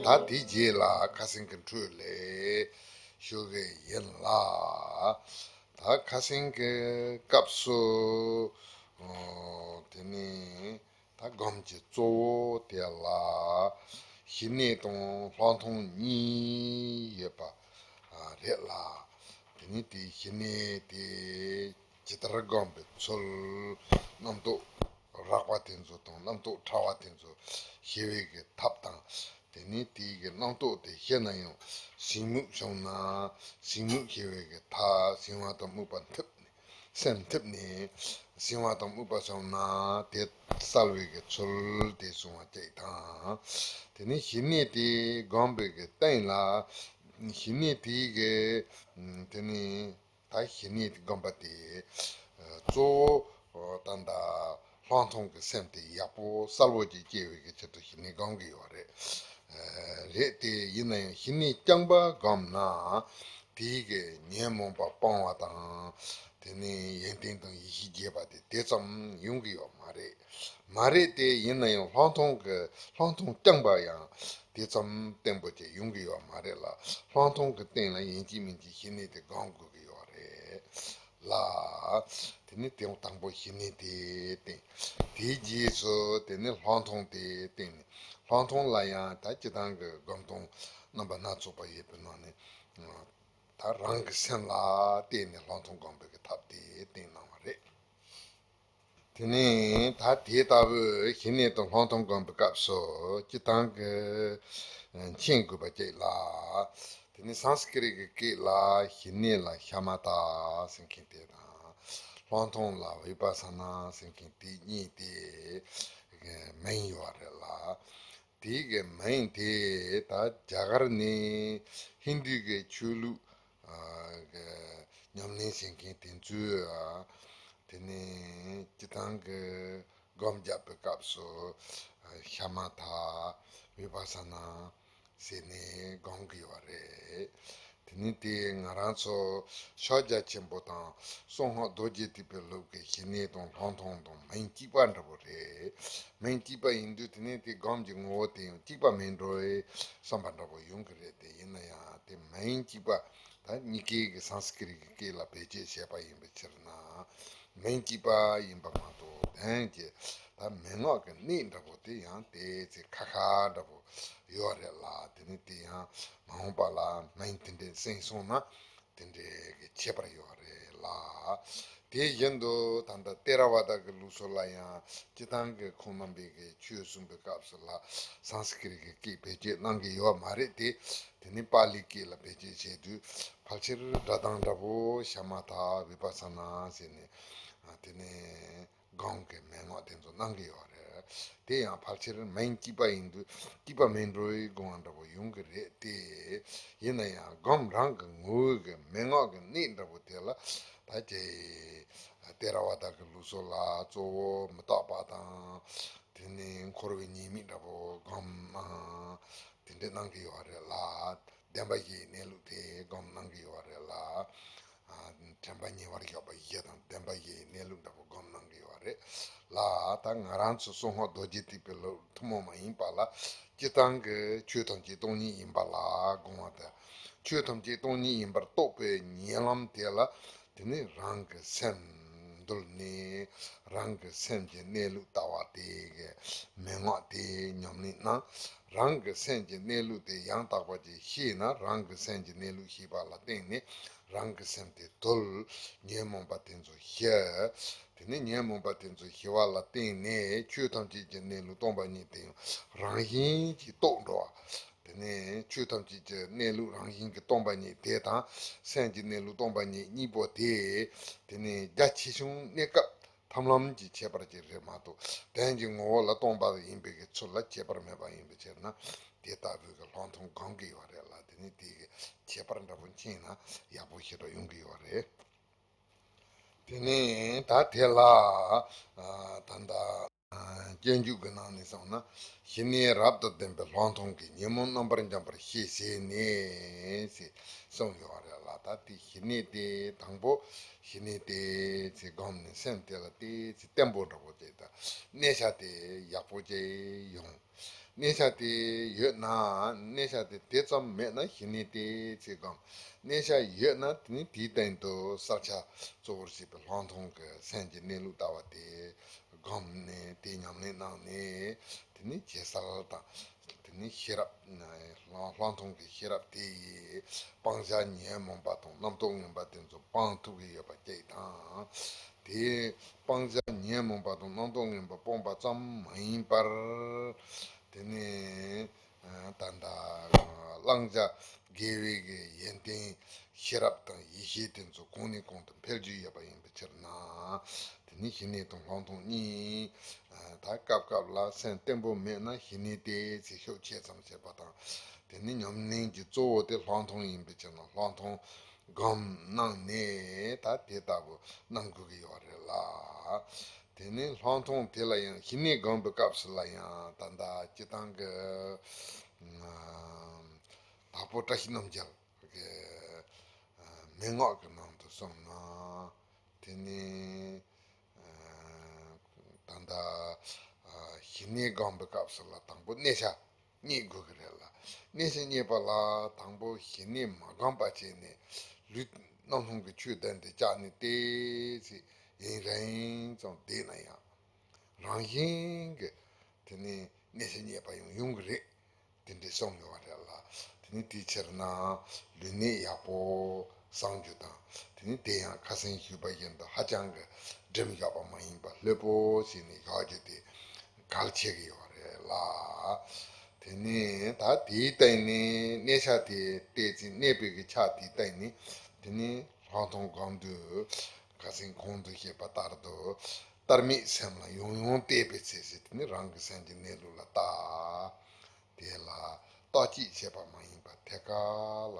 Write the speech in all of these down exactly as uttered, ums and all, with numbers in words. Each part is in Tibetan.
ད་དེའི་རྗེས་ལ་ཁ་སེང་གི་འཕྲོས་ལས་ཞུ་གི་ཡིན་ལ། ད་ཁ་སེང་གི་སྐབས་སུ་དེ་ནས། ད་སྒོམ་གྱི་གཙོ་བོ་དེ་ལ་ཞི་གནས་དང་ལྷག་མཐོང་གཉིས་ཡོད་པ་རེད་ལ། དེ་ནི་དེའི་ཞི་གནས་དེ་ཇི་ལྟར་སྒོམ་པའི་ཚུལ། རྣམ་རྟོག་རགས་པ་དེ་ཚོ་དང་རྣམ་རྟོག་ཕྲ་བ་དེ་ཚོ་ཞི་བའི་གི་ཐབས་དང་། དེ་ནི་དེའི་གི་རྣམ་རྟོག་དེ་ཞི་ན་ཡང་གཟིགས་མོད་བྱུང་ན་གཟིགས་མོད་ཞི་བའི་གི་མཐའ་གཟིགས་པ་དང་རྨུགས་པ་མཐུད། སེམས་མཐུད་ནས་གཟིགས་པ་དང་རྨུགས་པ་བྱུང་ན་དེ་གསལ་བའི་གི་ཚུལ་དེ་གསུང་བ་གཅིག་དང་། དེ་ནས་ཞི་གནས་དེ་སྒོམ་པའི་གི་སྟེང་ལ་ཞི་གནས་དེའི་གི་དེ་ནས་ད་ཞི་གནས་དེ་སྒོམ་པ་དེ་གཙོ་བོ་ད་ལྟ་ལྷག་མཐོང་གི་སེམས་དེ་ཡག་པོ་གསལ་བོ་ཅིག་སྐྱེ་བའི་གི་ཆེད་དུ་ཞི་གནས་སྒོམ་གི་ཡོད་རེད། རེད་དེ་ཡིན་ན་ཡང་ཞི་གནས་རྐྱང་པ་སྒོམ་ན་དེའི་གི་ཉོན་མོངས་པ་སྤང་བ་དང་། དེ་ནས་ཡོན་ཏན་དང་ཡེ་ཤེས་རྒྱས་པ་དེ་དེ་ཙམ་ཡོང་གི་ཡོད་མ་རེད། མ་རེད་དེ་ཡིན་ན་ཡང་ལྷག་མཐོང་གི་ལྷག་མཐོང་རྐྱང་པ་ཡང་དེ་ཙམ་བརྟན་པོ་ཅིག་ཡོང་གི་ཡོད་མ་རེད་ལ། ལྷག་མཐོང་གི་སྟེང་ལ་ཡིན་གཅིག་མིན་གཅིག་ཞི་གནས་དེ་སྒོམ་དགོས་ཀྱི་ཡོད་རེད་ལ། དེ་ནི་དེ་དང་པོ་ཞི་གནས་དེ་བསྟེན། དེའི་རྗེས་སུ་དེ་ནི་ལྷག་མཐོང་དེ་བསྟེན་ནས། ལྷག་མཐོང་ལ་ཡང་ད་སྤྱིར་བཏང་གི་སྒོམ་སྟངས་རྣམ་པ་སྣ་ཚོགས་པ་ཡོད་པའི་ནང་ནས། ད་རང་གི་སེམས་ལ་བརྟེན་ནས་ལྷག་མཐོང་སྒོམ་པའི་གི་ཐབས་དེ་བསྟན་གནང་བ་རེད། དེ་ནས་ད་དེ་ལྟ་བུའི་ཞི་གནས་དང་ལྷག་མཐོང་སྒོམ་པའི་སྐབས་སུ་སྤྱིར་བཏང་གི་མཁྱེན་དགོས་པ་གཅིག་ལ། དེ་ནི་སཾ་སྐྲྀཏ་གི་སྐད་ལ་ཞི་གནས་ལ་ཤ་མ་ཏ་ཟེར་མཁན་དེ་དང་། ལྷག་མཐོང་ལ་བི་པ་ས་ན་ཟེར་མཁན་དེ་གཉིས་དེ་མིང་ཡོད་རེད་ལ། དེའི་གི་མིང་དེ་ད་རྒྱ་གར་ནས་ཧིན་དུའི་གི་ཆོས་ལུགས་ཨ་གི་ཉམས་ལེན་བྱེད་མཁན་དེ་ཚོས་ཨ་དེ་ནས་སྤྱིར་བཏང་གི་སྒོམ་རྒྱག་པའི་སྐབས་སུ་ཨ་ཤ་མ་ཐ་བི་པ་ས་ན་ཟེར་ནས་སྒོམ་གི་ཡོད་རེད། དེ་ནི་དེ་ང་རང་ཚོ་ཕྱག་རྒྱ་ཆེན་པོ་དང་གསང་སྔགས་རྡོ་རྗེ་ཐེག་པའི་ལུགས་ཀྱི་ཞི་གནས་དང་ལྷག་མཐོང་དང་མིང་གཅིག་པ་འདྲ་པོ་རེད། མིང་གཅིག་པ་ཡིན་དུས་དེ་ནི་དེ་སྒོམ་གྱི་ངོ་བོ་དེ་ཡང་གཅིག་པ་མིན་འགྲོ་བའི་བསམ་པ་འདྲ་པོ་ཡོང་གི་རེད་དེ། ཡིན་ན་ཡང་དེ་མིང་གཅིག་པ་ད་གཉིས་ཀའི་གི་སཾ་སྐྲྀཏ་གི་སྐད་ལ་བེད་སྤྱོད་བྱས་པ་ཡིན་པའི་ཕྱིར་ན། མིང་གཅིག་པ་ཡིན་པ་མ་གཏོགས་དོན་གྱི་ད་མན་ངག་གི་གནད་འདྲ་པོ་དེ་ཡང་དེ་ཚེ་ཁ་ཁ་འདྲ་པོ་ཡོད་རེད་ལ། དེ་ནི་དེ་ཡང་མ་འོངས་པ་ལ་མིང་དེ་འདྲའི་གསན་སོང་ན་དེ་འདྲའི་གི་ཁྱད་པར་ཡོད་རེད་ལ། དེ་བཞིན་དུ་ད་ལྟ་ཏེ་ར་ཝ་ད་གི་ལུགས་སྲོལ་ལ་ཡང་སྤྱིར་བཏང་གི་ཁོང་རྣམ་པའི་གི་ཆོས་གསུངས་པའི་སྐབས་སུ་ལ་སཾ་སྐྲྀཏ་གི་སྐད་བེད་སྤྱོད་གནང་གི་ཡོད་མ་རེད་དེ། དེ་ནི་པཱ་ལིའི་སྐད་ལ་བེད་སྤྱོད་བྱས་དུས་ཕལ་ཆེར་སྒྲ་གདངས་འདྲ་པོ་ཤ་མ་ཐ་བི་པ་ས་ན་ཟེར་ནས་ཨ་དེ་ནས་སྒོམ་གྱི་མན་ངག་དེ་ཚོ་གནང་གི་ཡོད་རེད། དེ་ཡང་ཕལ་ཆེར་མིང་གཅིག་པ་ཡིན་དུས་གཅིག་པ་མིན་འགྲོ་བའི་དགོངས་པ་འདྲ་པོ་ཡོང་གི་རེད་དེ། ཡིན་ན་ཡང་སྒོམ་རང་གི་ངོ་བོའི་གི་མན་ངག་གི་གནད་འདྲ་པོ་དེ་ལ་ད་ཀྱེ་ཏེ་ར་ཝ་ད་གི་ལུགས་སྲོལ་ལ་གཙོ་བོ་མི་རྟག་པ་དང་། དེ་ནས་འཁོར་བའི་ཉེས་དམིགས་འདྲ་པོ་སྒོམ་ཨ་དེ་འདྲས་གནང་གི་ཡོད་རེད་ལ། བདེན་པ་བཞིའི་གནས་ལུགས་དེ་སྒོམ་གནང་གི་ཡོད་རེད་ལ། ཨ་དྲན་པ་ཉེ་བར་བཞག་པ་བཞི་དང་བདེན་པ་བཞིའི་གནས་ལུགས་འདྲ་པོ་སྒོམ་གནང་གི་ཡོད་རེད་ལ། ད་ང་རང་ཚོ་གསང་སྔགས་རྡོ་རྗེ་ཐེག་པའི་ལུགས་ཐུན་མོང་མ་ཡིན་པ་ལ་སྤྱིར་བཏང་གི་ཆོས་ཐམས་ཅད་སྟོང་ཉིད་ཡིན་པ་ལ་དགོངས་པ་དང་། ཆོས་ཐམས་ཅད་སྟོང་ཉིད་ཡིན་པར་རྟོགས་པའི་ཉེ་ལམ་དེ་ལ་དེ་ནི་རང་གི་སེམས་འདུལ་ནས་རང་གི་སེམས་ཀྱི་གནས་ལུགས་ལྟ་བ་དེ་གི་མན་ངག་དེ་ཉམས་ལེན་གནང་། རང་གི་སེམས་ཀྱི་གནས་ལུགས་དེ་ཡང་དག་པ་ཅིག་ཤེས་ན། རང་གི་སེམས་ཀྱི་གནས་ལུགས་ཤེས་པ་ལ་བརྟེན་ནས་རང་གི་སེམས་དེ་དུལ། ཉོན་མོངས་པ་དེ་ཚོ་ཞི། དེ་ནས་ཉོན་མོངས་པ་དེ་ཚོ་ཞི་བ་ལ་བརྟེན་ནས་ཆོས་ཐམས་ཅད་ཀྱི་གནས་ལུགས་སྟོང་པ་ཉིད་དེ་ཡང་རང་བཞིན་གྱིས་རྟོགས་འགྲོ་བ། དེ་ནས་ཆོས་ཐམས་ཅད་ཀྱི་གནས་ལུགས་རང་བཞིན་གྱིས་སྟོང་པ་ཉིད་དེ་དང་སེམས་ཀྱི་གནས་ལུགས་སྟོང་པ་ཉིད་གཉིས་པོ་དེ་དེ་ནས་རྒྱ་ཆེ་ཆུང་གནས་སྐབས་ཐབས་ལམ་གྱི་ཁྱད་པར་ཅིག་རེད་མ་གཏོགས་དོན་གྱི་ངོ་བོ་ལ་སྟོང་པ་ཡིན་པའི་གི་ཚུལ་ལ་ཁྱད་པར་མེད་པ་ཡིན་པའི་ཕྱིར་ན། དེ་ལྟ་བུའི་གི་ལྷག་མཐོང་སྒོམ་གི་ཡོད་རེད་ལ། དེ་ནས་དེ་གི་ཁྱད་པར་འདྲ་པོ་མཁྱེན་ན་ཡག་པོ་ཞེ་དྲག་ཡོང་གི་ཡོད་རེད། དེ་ནས་ད་དེ་ལ་ཨ་ད་ལྟ་ སྤྱོད་འཇུག་གི་ནང་ནས་སོང་ན། ཞི་གནས་རབ་ཏུ་ལྡན་པའི་ལྷག་མཐོང་གིས་ཉོན་མོངས་རྣམ་པར་འཇོམས་པར་ཤེས་བྱས་ནས་ཞེས་གསུངས་ཡོད་རེད་ལ། ད་དེ་ཞི་གནས་དེ་དང་པོ། ཞི་གནས་དེ་ཚེ་བསྒོམས་ནས་སེམས་དེ་ལ་དེ་ཚེ་བརྟན་པོ་འདྲ་པོ་ཅིག་དང་། གནས་ཆ་དེ་ཡག་པོ་ཅིག་ཡོང་། གནས་ཆ་དེ་ཡོད་ན། གནས་ཆ་དེ་དེ་ཙམ་མེད་ན་ཞི་གནས་དེ་ཚེ་བསྒོམས། གནས་ཆ་ཡོད་ན་དེ་ནི་དེའི་སྟེང་དུ་གསལ་ཆ་གཙོ་བོར་བྱས་པའི་ལྷག་མཐོང་གི་སེམས་ཀྱི་གནས་ལུགས་ལྟ་བ་དེ་བསྒོམས་ནས་དེ་ཉམས་ལེན་གནང་ནས། དེ་ནི་ཇེ་གསལ་དང་། དེ་ནི་ཤེས་རབ། ལྷག་ལྷག་མཐོང་གི་ཤེས་རབ་དེ་ཡིས་སྤང་བྱ་ཉོན་མོངས་པ་དང་རྣམ་རྟོག་ངན་པ་དེ་ཚོ་སྤང་ཐུབ་ཀྱི་ཡོད་པ་གཅིག་དང་། དེ་སྤང་བྱ་ཉོན་མོངས་པ་དང་རྣམ་རྟོག་ངན་པ་སྤོང་པ་ཙམ་མ་ཡིན་པར། དེ་ནི་ད་ལྟ་བླང་བྱ་དགེ་བའི་གི་ཡོན་ཏན་ཤེས་རབ་དང་ཡེ་ཤེས་དེ་ཚོ་གོང་ནས་གོང་དུ་འཕེལ་རྒྱུ་ཡོད་པ་ཡིན་པའི་ཕྱིར་ན། དེ་ནི་ཞི་གནས་དང་ལྷག་མཐོང་གཉིས་ད་སྐབས་སྐབས་ལ་སེམས་བརྟན་པོ་མེད་ན་ཞི་གནས་དེ་ཚེ་ཤུགས་ཆེ་ཙམ་བྱེད་པ་དང་། དེ་ནི་ཉམས་ལེན་གྱི་གཙོ་བོ་དེ་ལྷག་མཐོང་ཡིན་པའི་ཕྱིར་ན་ལྷག་མཐོང་སྒོམ་གནང་ནས་ད་དེ་ལྟ་བུ་གནང་དགོས་ཀྱི་ཡོད་རེད་ལ། དེ་ནས་ལྷག་མཐོང་དེ་ལ་ཡང་ཞི་གནས་སྒོམ་པའི་སྐབས་སུ་ལ་ཡང་ད་ལྟ་སྤྱི་བཏང་གི་དྭགས་པོ་བཀྲ་ཤིས་རྣམ་རྒྱལ་གྱི་མན་ངག་གི་ནང་དུ་སོང་ན། དེ་ནས་ད་ལྟ་ཞི་གནས་སྒོམ་པའི་སྐབས་སུ་ལ་དང་པོ་གནས་ཆ་རྙེད་དགོས་ཀྱི་རེད་ལ། གནས་ཆ་རྙེད་པ་ལ་དང་པོ་ཞི་གནས་མ་སྒོམ་པ་བྱས་ནས་ལུས་རྣམ་སྣང་གི་ཆོས་ལྡན་དེ་བཅག་ནས་ཏོག་ཙམ་ཡུན་རིང་ཙམ་བསྡད་ན་ཡང་རང་བཞིན་གྱིས་དེ་ནས་གནས་ཆ་རྙེད་པ་ཡང་ཡོང་གི་རེད། དེ་འདྲའི་གསུངས་ཡོད་པ་རེད་ལ། དེ་ནི་དེའི་ཕྱིར་ན་ལུས་གནད་ཡག་པོ་བསྲང་རྒྱུ་དང་། དེ་ནི་དེ་ཡང་ཁ་སང་ཞུས་པ་བཞིན་དུ་ཧ་ཅང་གི་སྒྲིམ་བཞག་པ་མ་ཡིན་པར་ལྷོད་པོ་བྱས་ནས་བཞག་རྒྱུ་དེ་གལ་ཆེ་གི་ཡོད་རེད་ལ། དེ་ནས་ད་དེའི་སྟེང་ནས་གནས་ཆ་དེ་བལྟས་ཚེ་གནས་པའི་གི་ཆ་དེའི་སྟེང་ནས་དེ་ནས་ལྷག་མཐོང་སྒོམ་དུས་ཁ་སང་གོང་དུ་བཤད་པ་ལྟར་དུ་ལྟར་མེད་སེམས་ལ་ཡང་ཡང་བལྟས་པའི་ཚེ་ཟེར། དེ་ནི་རང་གི་སེམས་ཀྱི་གནས་ལུགས་ལ་བལྟ། དེ་ལ་བརྟག་དཔྱད་བྱེད་པ་མ་ཡིན་པར་ཐད་ཀར་ལ་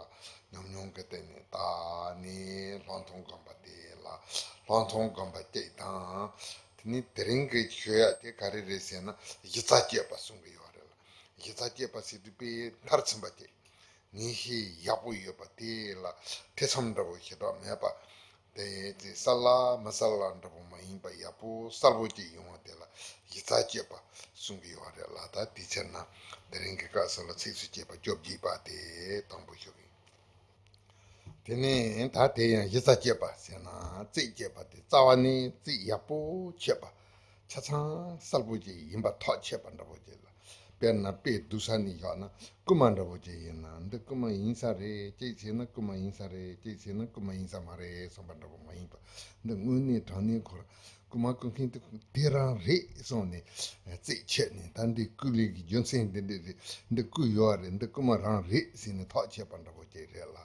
ཉམས་མྱོང་གི་སྟེང་ནས་བལྟས་ནས་ལྷག་མཐོང་སྒོམ་པ་དེ་ལ་ལྷག་མཐོང་སྒོམ་པ་གཅིག་དང་། དེ་ནི་དེ་རིང་གི་ཆོས་ཡག་དེ་ག་རེ་རེད་ཟེར་ན་གཞི་རྩ་གཅོད་པ་གསུང་གི་ཡོད་རེད་ལ། གཞི་རྩ་གཅོད་པ་ཟེར་དུས་དཔེ་མཐར་ཕྱིན་པ་གཅིག་ངེས་ཤེས་ཡག་པོ་ཡོད་པ་དེ་ལ་ཐེ་ཚོམ་འདྲ་བོ་ཞེ་དྲག་མེད་པ། དེ་དེ་གསལ་ལ་མི་གསལ་ལ་འདྲ་པོ་མ་ཡིན་པ་ཡག་པོ་གསལ་པོ་ཅིག་ཡོང་བ་དེ་ལ་གཞི་རྩ་གཅོད་པ་གསུང་གི་ཡོད་རེད་ལ། ད་དེ་ཕྱིར་ན་དེ་རིང་གི་སྐབས་སུ་ལ་ཚིགས་སུ་བཅད་པ་བཅོ་བརྒྱད་པ་དེ་དང་པོ་ཞུ་གི་ཡིན། དེ་ནས་ད་དེ་ཡང་གཞི་རྩ་གཅོད་པ་ཟེར་ན་རྩིས་གཅོད་པ་དེ་རྩ་བ་ནས་རྩིས་ཡག་པོ་ཆོད་པ། ཆ་ཚང་གསལ་པོ་ཅིག་ཡིན་པ་ཐག་ཆོད་པ་འདྲ་པོ་ཅིག་ལ། དཔེར་ན་དཔེ་སྡུག་ས་ནས་བཞག་ན་རྐུན་མ་འདྲ་པོ་ཅིག་ཡིན་ན། འདི་རྐུན་མ་ཡིན་ས་རེད། གཅིག་བྱས་ན་རྐུན་མ་ཡིན་ས་རེད། གཅིག་བྱས་ན་རྐུན་མ་ཡིན་ས་མ་རེད་བསམ་པ་འདྲ་པོ་མ་ཡིན་པ། འདི་དངོས་གནས་དྲང་གནས་ཁོ་རང་རྐུན་མ་རྐུ་མཁན་དེ་དེ་རང་རེད་བསམ་ནས་རྩིས་ཆོད་ནས། ད་འདི་རྐུ་ལས་ཀྱི་རྒྱུ་མཚན་འདི་འདྲ་རེད། འདི་རྐུ་ཡོད་རེད། འདི་རྐུན་མ་རང་རེད་ཟེར་ནས་ཐག་ཆོད་པ་འདྲ་པོ་ཅིག་རེད་ལ།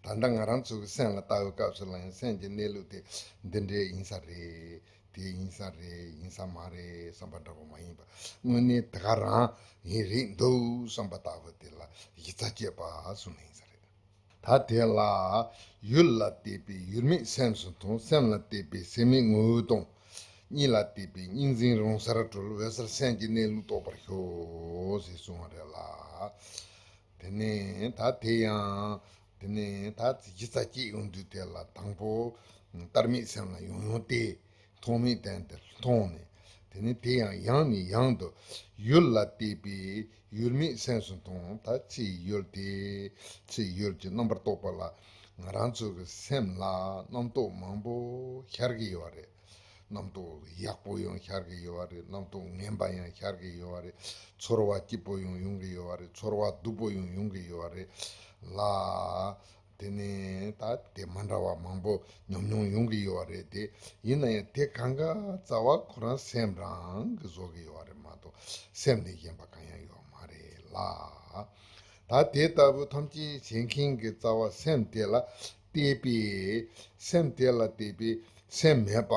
ད་ལྟ་ང་རང་ཚོ་གི་སེམས་ལ་ལྟ་བའི་སྐབས་སུ་ལ་ཡང་སེམས་ཀྱི་གནས་ལུགས་དེ་འདི་འདྲའི་ཡིན་ས་རེད། དེ་ཡིན་ས་རེད། ཡིན་ས་མ་རེད་བསམ་པ་འདྲ་པོ་མ་ཡིན་པ། དངོས་གནས་དེ་ག་རང་ཡིན་རེད་འདུག་བསམ་པ་ལྟ་བུ་དེ་ལ་གཞི་རྩ་གཅོད་པ་གསུངས་ནས་ཡིན་ས་རེད། ད་དེ་ལ་ཡུལ་ལ་བལྟས་པའི་ཡུལ་མེད་སེམས་སུ་མཐོང་། སེམས་ལ་བལྟས་པའི་སེམས་མེད་ངོ་བོས་སྟོང་། གཉིས་ལ་བལྟས་པའི་གཉིས་འཛིན་རང་སར་གྲོལ། འོད་གསལ་སེམས་ཀྱི་གནས་ལུགས་རྟོགས་པར་ཤོག་ཞེས་གསུངས་པ་རེད་ལ། དེ་ནས་ད་དེ་ཡང་དེ་ནས་ད་གཞི་རྩ་གཅོད་ཡོང་དུས་དེ་ལ་དང་པོ་ལྟར་མེད་སེམས་ལ་ཡང་ཡང་བལྟས། མཐོང་མེད་བསྟན་ཏེ་མཐོང་ནས། དེ་ནས་དེ་ཡང་ཡང་ནས་ཡང་དུ་ཡུལ་ལ་བལྟས་པས་ཡུལ་མེད་སེམས་སུ་མཐོང་། ད་ཕྱིའི་ཡུལ་དེ་ཕྱིའི་ཡུལ་གྱི་རྣམ་པར་རྟོག་པ་ལ་ང་རང་ཚོ་གི་སེམས་ལ་རྣམ་རྟོག་མང་པོ་ཤར་གྱི་ཡོད་རེད། རྣམ་རྟོག་ཡག་པོ་ཡང་ཤར་གྱི་ཡོད་རེད། རྣམ་རྟོག་ངན་པ་ཡང་ཤར་གྱི་ཡོད་རེད། ཚོར་བ་སྐྱིད་པོ་ཡང་ཡོང་གི་ཡོད་རེད། ཚོར་བ་སྡུག་པོ་ཡང་ཡོང་གི་ཡོད་རེད་ལ། དེ་ནས་ད་དེ་མ་འདྲ་བ་མང་པོ་ཉམས་མྱོང་ཡོང་གི་ཡོད་རེད་དེ། ཡིན་ན་ཡང་དེ་གང་ག་རྩ་བ་ཁོ་རང་སེམས་རང་གིས་བཟོ་གི་ཡོད་རེད་མ་གཏོགས་སེམས་ལས་གཞན་པ་གང་ཡང་ཡོད་མ་རེད་ལ། ད་དེ་ལྟ་བུ་ཐམས་ཅད་བྱེད་མཁན་གྱི་རྩ་བ་སེམས་དེ་ལ་བལྟས་པས། སེམས་དེ་ལ་བལྟས་པས་སེམས་མེད་པ་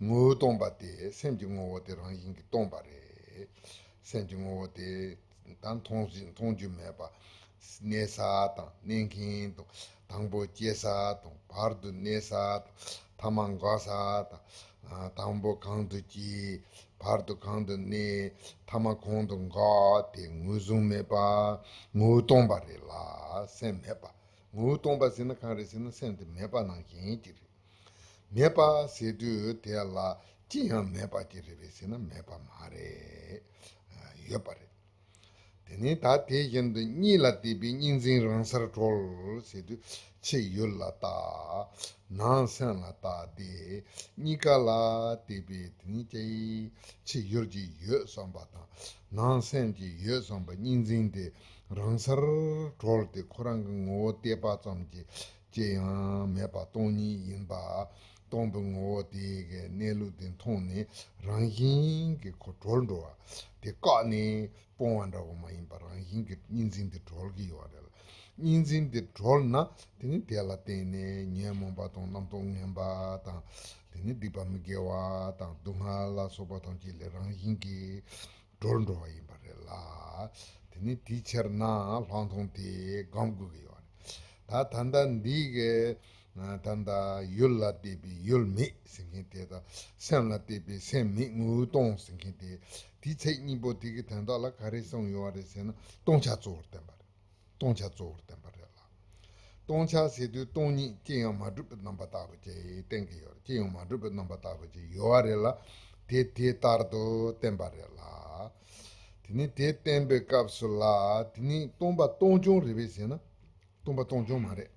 ངོ་བོ་སྟོང་པ་སྟེ། སེམས་ཀྱི་ངོ་བོ་དེ་རང་བཞིན་གྱིས་སྟོང་པ་རེད། སེམས་ཀྱི་ངོ་བོ་དེ་ད་མཐོང་ཞིང་མཐོང་རྒྱུ་མེད་པ། གནས་ས་དང་གནས་མཁན་དང་། དང་པོ་སྐྱེ་ས་དང་། བར་དུ་གནས་ས་དང་། ཐ་མ་འགག་ས་དང་ དང་པོ་གང་དུ་སྐྱེས། བར་དུ་གང་དུ་གནས། ཐ་མ་གང་དུ་འགག་དེ་ངོས་བཟུང་མེད་པ། ངོ་བོ་སྟོང་པ་རེད་ལ། སེམས་མེད་པ། ངོ་བོ་སྟོང་པ་ཟེར་ན་གང་རེད་ཟེར་ན་སེམས་དེ་མེད་པ་ནང་བཞིན་གྱི་རེད། མེད་པ་ཟེར་དུས་དེ་ལ་ཅི་ཡང་མེད་པ་ཅིག་རེད་པས་ཟེར་ན་མེད་པ་མ་རེད། ཡོད་པ་རེད། དེ་ནས་ད་དེ་བཞིན་དུ་གཉིད་ལ་བལྟས་པའི་གཉིད་འཛིན་རང་སར་གྲོལ་ཟེར་དུས་ཕྱི་ཡུལ་ལ་བལྟ། ནང་སེམས་ལ་བལྟ་སྟེ། གཉིད་ཀ་ལ་བལྟས་པའི་དེ་ནས་ཀྱི་ཕྱི་ཡུལ་གྱི་ཡོད་བསམ་པ་དང་ནང་སེམས་ཀྱི་ཡོད་བསམ་པ་གཉིད་འཛིན་དེ་རང་སར་གྲོལ་ཏེ་ཁོ་རང་གི་ངོ་བོ་བལྟས་པ་ཙམ་གྱིས་ཅི་ཡང་མེད་པ་སྟོང་ཉིད་ཡིན་པ། སྟོང་པའི་ངོ་བོ་དེ་གི་གནས་ལུགས་དེ་མཐོང་ནས་རང་བཞིན་གྱིས་ཁོ་གྲོལ་འགྲོ་བ་དེ་བཀག་ནས་སྤོང་བ་འདྲ་བོ་མ་ཡིན་པ་རང་བཞིན་གྱིས་གཉིད་འཛིན་དེ་གྲོལ་གྱི་ཡོད་རེད། གཉིད་འཛིན་དེ་གྲོལ་ན་དེ་ནི་དེ་ལ་བརྟེན་ནས་ཉོན་མོངས་པ་དང་རྣམ་རྟོག་ངན་པ་དང་དེ་ནི་སྡིག་པ་མི་དགེ་བ་དང་སྡུག་བསྔལ་ལ་སོགས་པ་ཐམས་ཅད་ལས་རང་བཞིན་གྱིས་གྲོལ་འགྲོ་བ་ཡིན་པ་རེད་ལ། དེ་ནི་དེའི་ཕྱིར་ན་ལྷག་མཐོང་དེ་སྒོམ་དགོས་ཀྱི་ཡོད་རེད། ད་ད་ལྟ་འདི་གི་ད་ལྟ་ཡུལ་ལ་བལྟས་པའི་ཡུལ་མེད་ཟེར་མཁན་དེ་དང་སེམས་ལ་བལྟས་པའི་སེམས་མེད་ངོ་བོ་སྟོང་ཟེར་མཁན་དེ། དེའི་ཚིག་གཉིས་པོ་དེ་གི་དོན་དག་ལ་ག་རེ་གསུངས་ཡོད་རེད་ཟེར་ན་སྟོང་ཆ་གཙོ་བོར་བསྟན་པ་རེད། སྟོང་ཆ་གཙོ་བོར་བསྟན་པ་རེད་ལ། སྟོང་ཆ་ཟེར་དུས་སྟོང་ཉིད་ཅི་ཡང་མ་གྲུབ་པའི་རྣམ་པ་ལྟ་བུ་ཅིག་བསྟན་གྱི་ཡོད་རེད། ཅི་ཡང་མ་གྲུབ་པའི་རྣམ་པ་ལྟ་བུ་ཅིག་ཡོད་རེད་ལ། དེ་དེ་ལྟར་དུ་བསྟན་པ་རེད་ལ། དེ་ནི་དེ་བསྟན་པའི་སྐབས་སུ་ལ་དེ་ནི་སྟོང་པ་སྟོང་རྐྱང་རེད་པས་ཟེར་ན་སྟོང་པ་སྟོང་རྐྱང་མ་རེད།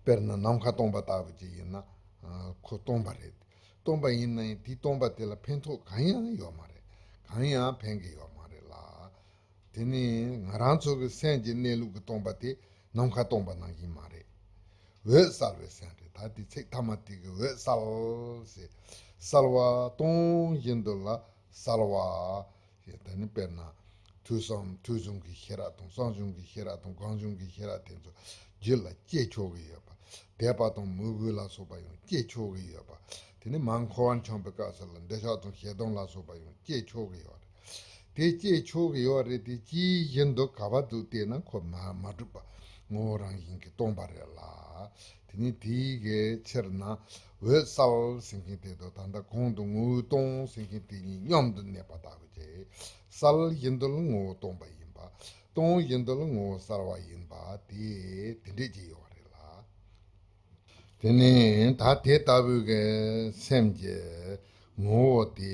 དཔེར་ན་ནམ་མཁའ་སྟོང་པ་ལྟ་བུ་ཅིག་ཡིན་ན་ཁོ་སྟོང་པ་རེད། སྟོང་པ་ཡིན་ན་ཡང་དེ་སྟོང་པ་དེ་ལ་ཕན་ཐོགས་གང་ཡང་ཡོད་མ་རེད། གང་ཡང་ཕན་གྱི་ཡོད་མ་རེད་ལ། དེ་ནི་ང་རང་ཚོ་གི་སེམས་ཀྱི་གནས་ལུགས་ཀྱི་སྟོང་པ་དེ་ནམ་མཁའ་སྟོང་པ་ནང་བཞིན་མ་རེད། འོད་གསལ་བའི་སེམས་རེད། ད་དེ་ཚིག་ཐ་མ་དེ་གི་འོད་གསལ་ཟེར། གསལ་བ་སྟོང་བཞིན་དུ་ལ་གསལ་བ། ཞེས་ད་ནི་དཔེར་ན་དུས་གསུམ་དུས་གསུམ་གྱི་ཤེས་རབ་དང་གསུམ་བྱུང་གི་ཤེས་རབ་དང་གང་བྱུང་གི་ཤེས་རབ་དེ་ཚོ་རྒྱུད་ལ་སྐྱེ་ཆོག་གི་ཡོད་པ། དད་པ་དང་མོས་གུས་ལ་སོགས་པ་ཡང་སྐྱེ་ཆོག་གི་ཡོད་པ། དེ་ནི་མར་འཁོར་བར་འཁྱམས་པའི་སྐབས་སུ་ལ་འདོད་ཆགས་དང་ཞེ་སྡང་ལ་སོགས་པ་ཡང་སྐྱེ་ཆོག་གི་ཡོད་རེད། དེ་སྐྱེ་ཆོག་གི་ཡོད་རེད། དེ་སྐྱེ་བཞིན་དུ་ག་བར་འདུག་བལྟས་ན་ཁོ་མ་མ་གྲུབ་པ་ངོ་བོ་རང་བཞིན་གྱིས་སྟོང་པ་རེད་ལ། དེ་ནི་དེའི་གི་ཕྱིར་ན་འོད་གསལ་ཟེར་མཁན་དེ་དང་ད་ལྟ་གོང་དུ་ངོ་བོ་སྟོང་ཟེར་མཁན་དེ་གཉིས་མཉམ་དུ་གནས་པ་ལྟ་བུ་ཅིག་གསལ་བཞིན་དུ་ལ་ངོ་བོ་སྟོང་པ་ཡིན་པ། སྟོང་བཞིན་དུ་ལ་ངོ་བོ་གསལ་བ་ཡིན་པ་དེ་དེ་འདྲས་ཅིག་ཡོད་རེད་ལ། དེ་ནས་ད་དེ་ལྟ་བུའི་གི་སེམས་ཀྱི་ངོ་བོ་དེ་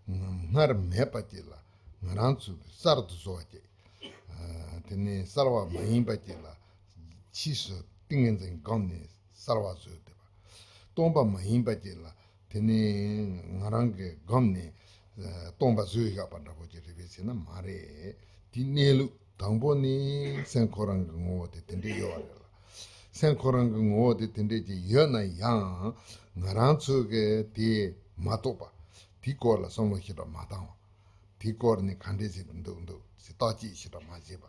སྔར་མེད་པ་ཅིག་ལ་ང་རང་ཚོས་གསར་དུ་བཟོ་བ་ཅིག་དེ་ནས་གསལ་བ་མ་ཡིན་པ་ཅིག་ལ་ཕྱིས་སུ་ཏིང་ངེ་འཛིན་བསྒོམས་ནས་གསལ་བ་བཟོས་བསྡད་པ། སྟོང་པ་མ་ཡིན་པ་ཅིག་ལ་དེ་ནས་ང་རང་གིས་བསྒོམས་ནས་སྟོང་པ་བཟོས་བཞག་པ་འདྲ་པོ་ཅིག་རེད་པས་ཟེར་ན་མ་རེད། དེའི་གནས་ལུགས་དང་པོ་ནི་སེམས་ཁོ་རང་གི་ངོ་བོ་དེ་དེ་འདྲས་ཡོད་པ་རེད་ལ། སེམས་ཁོ་རང་གི་ངོ་བོ་དེ་དེ་འདྲས་ཅིག་ཡོད་ན་ཡང་ང་རང་ཚོ་གིས་དེ་མ་རྟོགས་པ། དེའི་སྐོར་ལ་བསམ་བློ་ཞེ་དྲག་མ་བཏང་བ། དེའི་སྐོར་ནི་ག་འདྲས་ཟེར་འདུག་འདུག་ཟེར་བརྟག་དཔྱད་ཞེ་དྲག་མ་བྱས་པ།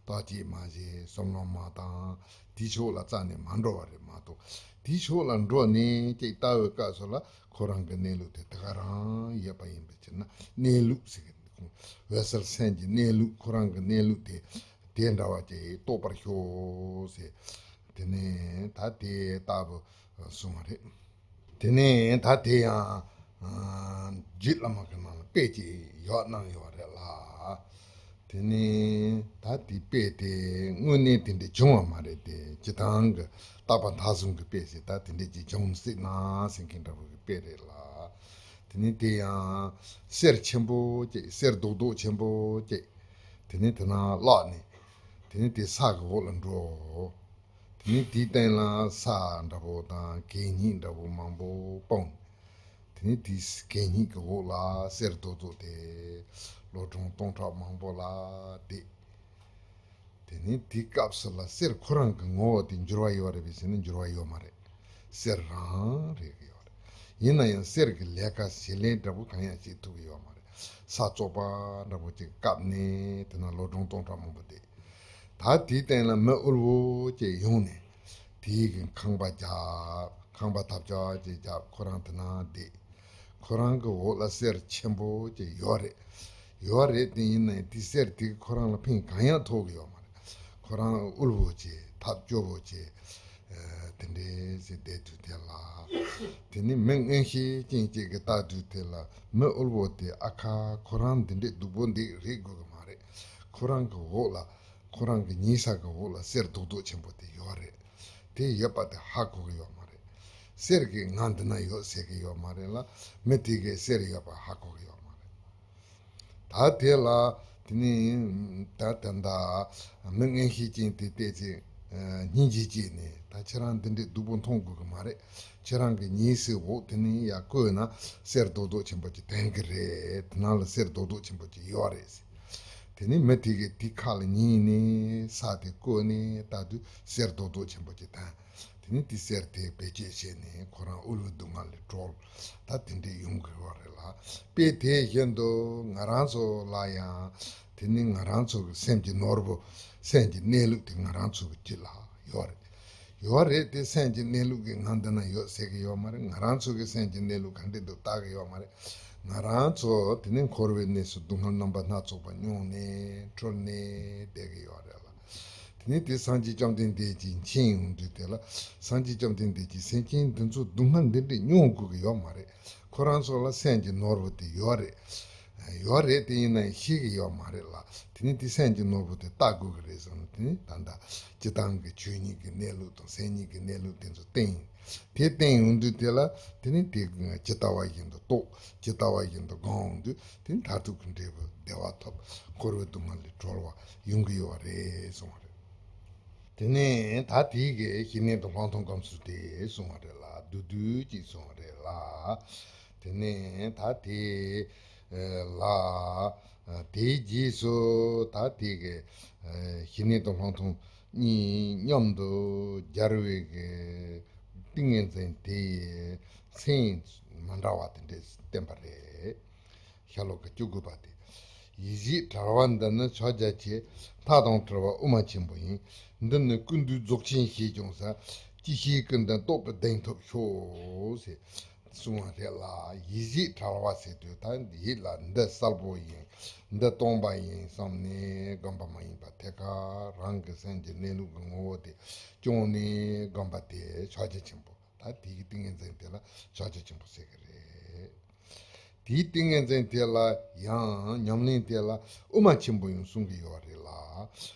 བརྟག་དཔྱད་མ་བྱས་བསམ་བློ་མ་བཏང་། དེའི་ཕྱོགས་ལ་རྩ་ནས་མ་འགྲོ་བ་རེད་མ་གཏོགས། དེའི་ཕྱོགས་ལ་འགྲོ་ནས་ཅིག་ལྟ་བའི་སྐབས་སུ་ལ་ཁོ་རང་གི་གནས་ལུགས་དེ་དེ་ག་རང་ཡོད་པ་ཡིན་པའི་ཕྱིར་ན་གནས་ལུགས་ཟེར་གི་འདུག་འོད་གསལ་སེམས་ཀྱི་གནས་ལུགས་ཁོ་རང་གི་གནས་ལུགས་དེ་དེ་འདྲ་བ་ཅིག་རྟོགས་པར་ཤོག་ཟེར། དེ་ནས་ད་དེ་ལྟ་བུ་གསུངས་པ་རེད། དེ་ནས་ད་དེ་ཡང་རྗེ་བླ་མ་གི་ནང་ལ་དཔེ་ཅིག་ཡོད་གནང་ཡོད་རེད་ལ། དེ་ནས་ད་དེ་དཔེ་དེ་དངོས་གནས་དེ་འདྲ་བྱུང་བ་མ་རེད་དེ་སྤྱིར་བཏང་གི་རྟག་པ་མཐའ་བཟུང་གི་དཔེ་ཞིག་ད་དེ་འདྲ་ཅིག་བྱུང་སྲིད་ན་ཟེར་མཁན་འདྲ་བོ་གི་དཔེ་རེད་ལ། དེ་ནས་དེ་ཡང་གསེར་ཆེན་པོ་ཅིག་གསེར་རྡོག་རྡོག་ཆེན་པོ་ཅིག་དེ་ནས་དེ་ན་བརླག་ནས་དེ་ནས་དེ་ས་གི་འོག་ལ་འགྲོ། དེ་ནས་དེའི་སྟེང་ལ་ས་འདྲ་པོ་དང་གད་སྙིགས་འདྲ་པོ་མང་པོ་སྤུངས། དེ་ནས་དེའི་གད་སྙིགས་ཀྱི་འོག་ལ་གསེར་རྡོག་རྡོག་དེ་ལོ་གྲངས་སྟོང་ཕྲག་མང་པོ་ལ་བསྡད། དེ་ནས་དེའི་སྐབས་སུ་ལ་གསེར་ཁོ་རང་གི་ངོ་བོ་དེ་འགྱུར་བ་ཡོད་རེད་པས་ཟེར་ན་འགྱུར་བ་ཡོད་མ་རེད། གསེར་རང་རེད་ཀྱི་ཡོད་རེད། ཡིན་ན་ཡང་གསེར་གྱི་ལས་ཀ་བྱེད་ལས་འདྲ་པོ་གང་ཡང་བྱེད་ཐུབ་ཀྱི་ཡོད་མ་རེད། ས་བཙོག་པ་འདྲ་པོ་ཅིག་བཀབ་ནས་དེ་ན་ལོ་གྲངས་སྟོང་ཕྲག་མང་པོ་བསྡད། ད་དེའི་སྟེང་ལ་མི་དབུལ་བོ་ཅིག་ཡོང་ནས་དེའི་གི་ཁང་པ་རྒྱབ། ཁང་པ་ཐབས་ཆག་ཅིག་རྒྱབ། ཁོ་རང་དེ་ན་བསྡད། ཁོ་རང་གི་འོག་ལ་གསེར་ཆེན་པོ་ཅིག་ཡོད་རེད། ཡོད་རེད་དེ་ཡིན་ནའི་དེ་གསེར་དེ་ཁོ་རང་ལ་ཕན་གང་ཡང་ཐོགས་ཀྱི་ཡོད་མ་རེད། ཁོ་རང་དབུལ་བོ་ཅིག་ཐབས་སྐྱོ་བོ་ཅིག་དེ་འདྲའི་ ཟེར་བསྡད་དུས་དེ་ལ། དེ་ནི་མི་མངོན་ཤེས་ཅན་ཅིག་གིས་བལྟ་དུས་དེ་ལ་མི་དབུལ་བོ་དེ་ཨ་ཁ་ཁོ་རང་འདི་འདྲའི་སྡུག་པོ་འདི་རེད་དགོས་ཀྱི་མ་རེད། ཁོ་རང་གི་འོག་ལ་ཁོ་རང་གི་ཉལ་ས་གི་འོག་ལ་གསེར་རྡོག་རྡོག་ཆེན་པོ་དེ་ཡོད་རེད། དེ་ཡོད་པ་དེ་ཧ་གོ་གི་ཡོད་མ་རེད། གསེར་གྱི་ང་འདི་ན་ཡོད་ཟེར་གི་ཡོད་མ་རེད་ལ། མི་དེ་གས་གསེར་ཡོད་པ་ཧ་གོ་གི་ཡོད་མ་རེད། ད་དེ་ལ་དེ་ནི་ད་ད་ད་མི་མངོན་ཤེས་ཅན་དེ་བལྟས་ཚེ་སྙིང་རྗེ་སྐྱེས་ནས། ད་ཁྱེད་རང་འདི་འདྲའི་སྡུག་པོ་མཐོང་དགོས་ཀྱི་མ་རེད། ཁྱེད་རང་གི་ཉལ་སའི་འོག་དེ་ནི་ཡར་བརྐོས་ན་གསེར་རྡོག་རྡོག་ཆེན་པོ་ཅིག་ཐོན་གྱི་རེད། དེ་ནང་ལ་གསེར་རྡོག་རྡོག་ཆེན་པོ་ཅིག་ཡོད་རེད་ཟེར། དེ་ནི་མི་དེ་གས་དེ་ཁ་ལ་ཉན་ནས་ས་དེ་བརྐོས་ནས་ལྟ་དུས་གསེར་རྡོག་རྡོག་ཆེན་པོ་ཅིག་ཐོན། དེ་ནི་དེ་གསེར་དེ་བེད་སྤྱོད་བྱས་ནས་ཁོ་རང་དབུལ་བའི་སྡུག་བསྔལ་ལས་གྲོལ། ད་དེ་འདྲས་ཡོང་གི་ཡོད་རེད་ལ། དཔེ་དེ་བཞིན་དུ་ང་རང་ཚོ་ལ་ཡང་དེ་ནི་ང་རང་ཚོ་གི་སེམས་ཀྱི་ནོར་བུ། སེམས་ཀྱི་གནས་ལུགས་དེ་ང་རང་ཚོ་གི་རྒྱུད་ལ་ཡོད་རེད། ཡོད་རེད་དེ། སེམས་ཀྱི་གནས་ལུགས་ཀྱི་ང་འདི་ན་ཡོད་ཟེར་གི་ཡོད་མ་རེད། ང་རང་ཚོ་གི་སེམས་ཀྱི་གནས་ལུགས་ག་འདྲས་འདུག་བལྟ་གི་ཡོད་མ་རེད། ང་རང་ཚོ་དེ་ནི་འཁོར་བའི་གནས་སུ་སྡུག་བསྔལ་རྣམ་པ་སྣ་ཚོགས་པ་མྱོང་ནས་འཁྲུལ་ནས་བསྡད་གི་ཡོད་རེད་ལ། དེ་ནས་དེ་སངས་རྒྱས་བཅོམ་ལྡན་འདས་ཀྱིས་མཁྱེན་ཡོང་དུས་དེ་ལ། སངས་རྒྱས་བཅོམ་ལྡན་འདས་ཀྱིས་སེམས་ཅན་འདི་ཚོ་སྡུག་བསྔལ་འདི་འདྲས་མྱོང་དགོས་ཀྱི་ཡོད་མ་རེད། ཁོ་རང་ཚོ་ལ་སེམས་ཀྱི་ནོར་བུ་དེ་ཡོད་རེད། ཡོད་རེད་དེ། ཡིན་ན་ཡང་ཤེས་ཀྱི་ཡོད་མ་རེད་ལ། དེ་ནས་དེ་སེམས་ཀྱི་ནོར་བུ་དེ་བལྟ་དགོས་ཀྱི་རེད་བསམ་ནས། དེ་ནས་ད་ལྟ་སྤྱིར་བཏང་གི་ཆོས་ཉིད་ཀྱི་གནས་ལུགས་དང་སེམས་ཉིད་ཀྱི་གནས་ལུགས་དེ་ཚོ་བསྟན། དེ་བསྟན་ཡོང་དུས་དེ་ལ་དེ་ནི་དེ་ཇི་ལྟ་བ་བཞིན་དུ་རྟོགས། ཇི་ལྟ་བ་བཞིན་དུ་སྒོམ་འོང་དུས་དེ་ནི་མཐར་ཐུག་གི་འབྲས་བུ་བདེ་བ་ཐོབ། འཁོར་བའི་སྡུག་བསྔལ་ལས་གྲོལ་བ་ཡོང་གི་ཡོད་རེད་གསུངས་པ་རེད། དེ་ནས་ད་དེ་གའི་ཞི་གནས་དང་ལྷག་མཐོང་སྒོམ་ཚུལ་དེ་གསུངས་པ་རེད་ལ། བསྡུས་བསྡུས་ཅིག་གསུངས་པ་རེད་ལ། དེ་ནས་ད་དེ་ལ། དེའི་རྗེས་སུ་ད་དེ་གའི་ཞི་གནས་དང་ལྷག་མཐོང་གཉིས་མཉམ་དུ་སྦྱར་བའི་གི་ཏིང་ངེ་འཛིན་དེ་ཡི་མཚན་མ་འདྲ་བ་དེ་འདྲས་བསྟན་པ་རེད། ཤོ་ལོ་ཀ་བཅུ་དགུ་པ་དེ། ཡིད་བཞིན་དྲ་བ་འདི་ནི་ཕྱག་རྒྱ་ཆེ། མཐའ་དང་བྲལ་བ་དབུ་མ་ཆེན་པོ་ཡིན། འདི་ནི་ཀུན་འདུས་རྫོགས་ཆེན་ཞེས་ཀྱང་ཟེར། ཅི་ཞིག་ཀུན་ལྡན་རྟོགས་པའི་གདེང་ཐོབ་ཤོག་ཟེར་གསུངས་པ་རེད་ལ། ཡིད་བཞིན་དྲ་བ་ཟེར་དུས་ད་ཡིད་ལ་འདི་གསལ་པོ་ཡིན། འདི་སྟོང་པ་ཡིན་བསམ་ནས་སྒོམ་པ་མ་ཡིན་པ། ཐད་ཀར་རང་གི་སེམས་ཀྱི་གནས་ལུགས་ཀྱི་ངོ་བོ་དེ་བཅོམ་ནས་སྒོམ་པ་དེ་ཕྱག་རྒྱ་ཆེན་པོ། ད་དེའི་ཏིང་ངེ་འཛིན་དེ་ལ་ཕྱག་རྒྱ་ཆེན་པོ་ཟེར་གི་རེད། དེའི་ཏིང་ངེ་འཛིན་དེ་ལ་ཡང་ཉམས་ལེན་དེ་ལ་དབུ་མ་ཆེན་པོ་ཡང་གསུང་གི་ཡོད་རེད་ལ།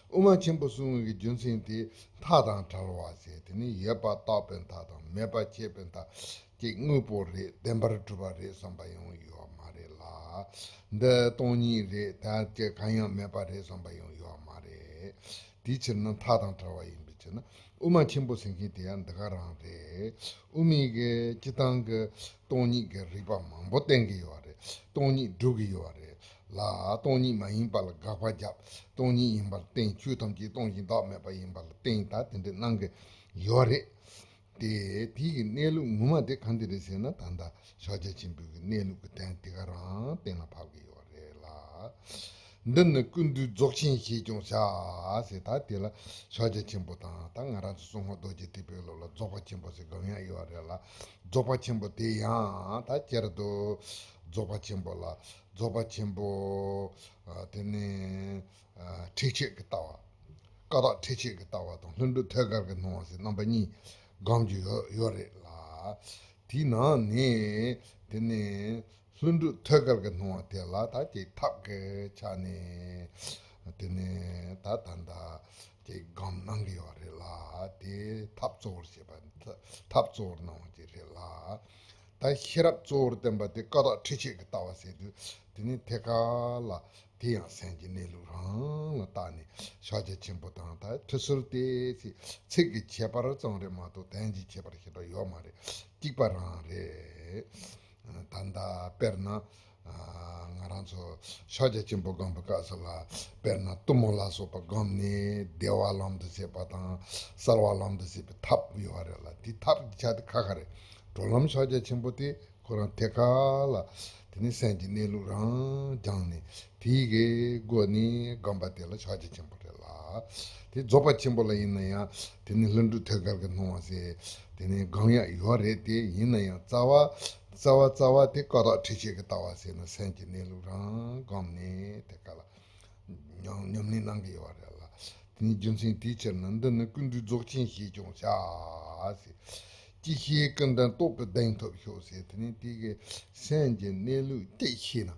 དབུ་མ་ཆེན་པོ་གསུང་བའི་རྒྱུ་མཚན་དེ་མཐའ་དང་བྲལ་བ་ཟེར། དེ་ནི་ཡོད་པ་རྟོགས་པའི་མཐའ་དང་མེད་པ་ཆད་པའི་མཐའ་ཅིག་དངོས་པོ་རེད། བདེན་པར་གྲུབ་པ་རེད་བསམ་པ་ཡང་ཡོད་མ་རེད་ལ། འདི་སྟོང་ཉིད་རེད། ད་ཅི་གང་ཡང་མེད་པ་རེད་བསམ་པ་ཡང་ཡོད་མ་རེད། དེའི་ཕྱིར་ན་མཐའ་དང་བྲལ་བ་ཡིན་པའི་ཕྱིར་ན། དབུ་མ་ཆེན་པོ་ཟེར་མཁན་དེ་ཡང་འདི་ག་རང་རེད། དབུ་མའི་གི་སྤྱིར་བཏང་གི་སྟོང་ཉིད་ཀྱི་རིགས་པ་མང་པོ་བསྟན་གྱི་ཡོད་རེད། སྟོང་ཉིད་སྒྲུབ་ཀྱི་ཡོད་རེད་ལ། སྟོང་ཉིད་མ་ཡིན་པ་ལ་དགག་པ་བརྒྱབ། སྟོང་ཉིད་ཡིན་པར་བསྟན། ཆོས་ཐམས་ཅད་སྟོང་ཞིང་བདག་མེད་པ་ཡིན་པ་ལ་བསྟན། ད་དེ་འདྲ་གནང་གི་ཡོད་རེད། དེ་དེའི་གི་གནས་ལུགས་ངོ་མ་དེ་ག་འདི་རེད་ཟེར་ན། ད་ལྟ་ཕྱག་རྒྱ་ཆེན་པོའི་གི་གནས་ལུགས་ཀྱི་དོན་དེ་ག་རང་གཏན་ལ་ཕབ་ཀྱི་ཡོད་རེད་ལ། འདི་ནི་ཀུན་འདུས་རྫོགས་ཆེན་ཞེས་ཀྱང་བྱ་ཟེར། ད་དེ་ལ་ཕྱག་རྒྱ་ཆེན་པོ་དང་། ད་ང་རང་ཚོ་གསང་སྔགས་རྡོ་རྗེ་ཐེག་པའི་ལུགས་ལ་རྫོགས་པ་ཆེན་པོ་ཟེར་སྒོམ་ཡག་ཡོད་རེད་ལ། རྫོགས་པ་ཆེན་པོ་དེ་ཡང་ད་སྤྱིར་དུ་རྫོགས་པ་ཆེན་པོ་ལ། རྫོགས་པ་ཆེན་པོ་དེ་ནི་ཁྲེགས་ཆོད་ཀྱི་ལྟ་བ། ཀ་དག་ཁྲེགས་ཆོད་ཀྱི་ལྟ་བ་དང་། ལྷུན་གྲུབ་ཐོད་རྒལ་གྱི་སྣང་བ་ཟེར་རྣམ་པ་གཉིས་སྒོམ་རྒྱུ་ཡོད་ཡོད་རེད་ལ། དེའི་ནང་ནས་དེ་ནས་ལྷུན་གྲུབ་ཐོད་རྒལ་གྱི་སྣང་བ་དེ་ལ་ད་ཅིག་ཐབས་ཀྱི་ཆ་ནས་དེ་ནས་ད་ད་ད་ཅིག་སྒོམ་གནང་གི་ཡོད་རེད་ལ། དེ་ཐབས་གཙོ་བོར་བྱེད་པ། ཐབས་གཙོ་བོར་གནང་བ་ཅིག་རེད་ལ། ད་ཤེས་རབ་གཙོ་བོར་བསྟན་པ་དེ་ཀ་དག་ཁྲེགས་ཆོད་ཀྱི་ལྟ་བ་ཟེར་དུས། དེ་ནི་ཐད་ཀར་ལ་དེ་ཡང་སེམས་ཀྱི་གནས་ལུགས་རང་ལ་བརྟགས་ནས་ཕྱག་རྒྱ་ཆེན་པོ་དང་། ད་ཁྲིད་སྲོལ་དེ་ཚིག་ཚིག་གི་ཁྱད་པར་ཙམ་རེད་མ་གཏོགས་དོན་གྱི་ཁྱད་པར་ཞེ་དྲག་ཡོད་མ་རེད། གཅིག་པ་རང་རེད། ད་ལྟ་དཔེར་ན་ང་རང་ཚོ་ཕྱག་རྒྱ་ཆེན་པོ་སྒོམ་པའི་སྐབས་སུ་ལ། དཔེར་ན་གཏུམ་མོ་ལ་སོགས་པ་བསྒོམས་ནས་བདེ་བ་ལམ་དུ་བྱེད་པ་དང་གསལ་བ་ལམ་དུ་བྱེད་པའི་ཐབས་ཡོད་རེད་ལ། དེའི་ཐབས་ཀྱི་ཆ་དེ་ཁ་ཁ་རེད། གྲོལ་ལམ་ཕྱག་རྒྱ་ཆེན་པོ་དེ་ཁོ་རང་ཐད་ཀར་ལ་དེ་ནི་སེམས་ཀྱི་གནས་ལུགས་རང་སྦྱངས་ནས། དེའི་གི་སྒོ་ནས་སྒོམ་པ་དེ་ལ་ཕྱག་རྒྱ་ཆེན་པོ་རེད་ལ། དེ་རྫོགས་པ་ཆེན་པོ་ལ་ཡིན་ན་ཡང་དེ་ནི་ལྷུན་གྲུབ་ཐོད་རྒལ་གྱི་སྣང་བ་ཟེར་དེ་ནི་སྒོམ་ཡག་ཡོད་རེད་དེ། ཡིན་ན་ཡང་རྩ་བ་རྩ་བ་རྩ་བ་དེ་ཀ་དག་ཁྲེགས་ཆོད་ཀྱི་ལྟ་བ་ཟེར་ན། སེམས་ཀྱི་གནས་ལུགས་རང་སྒོམ་ནས་ཐད་ཀར་ལ་ཉམས་ཉམས་ལེན་གནང་གི་ཡོད་རེད་ལ། དེ་ནི་རྒྱུ་མཚན་དེའི་ཕྱིར་ན། འདི་ནི་ཀུན་འདུས་རྫོགས་ཆེན་ཞེས་ཀྱང་བྱ་ཟེར། གཅེས་ཤེས་ཀུན་ལྡན་རྟོགས་པའི་གདེང་ཐོབ་ཤོག་ཟེར། དེ་ནི་དེ་གི་སེམས་ཀྱི་གནས་ལུགས་གཅེས་ཤེས་ན།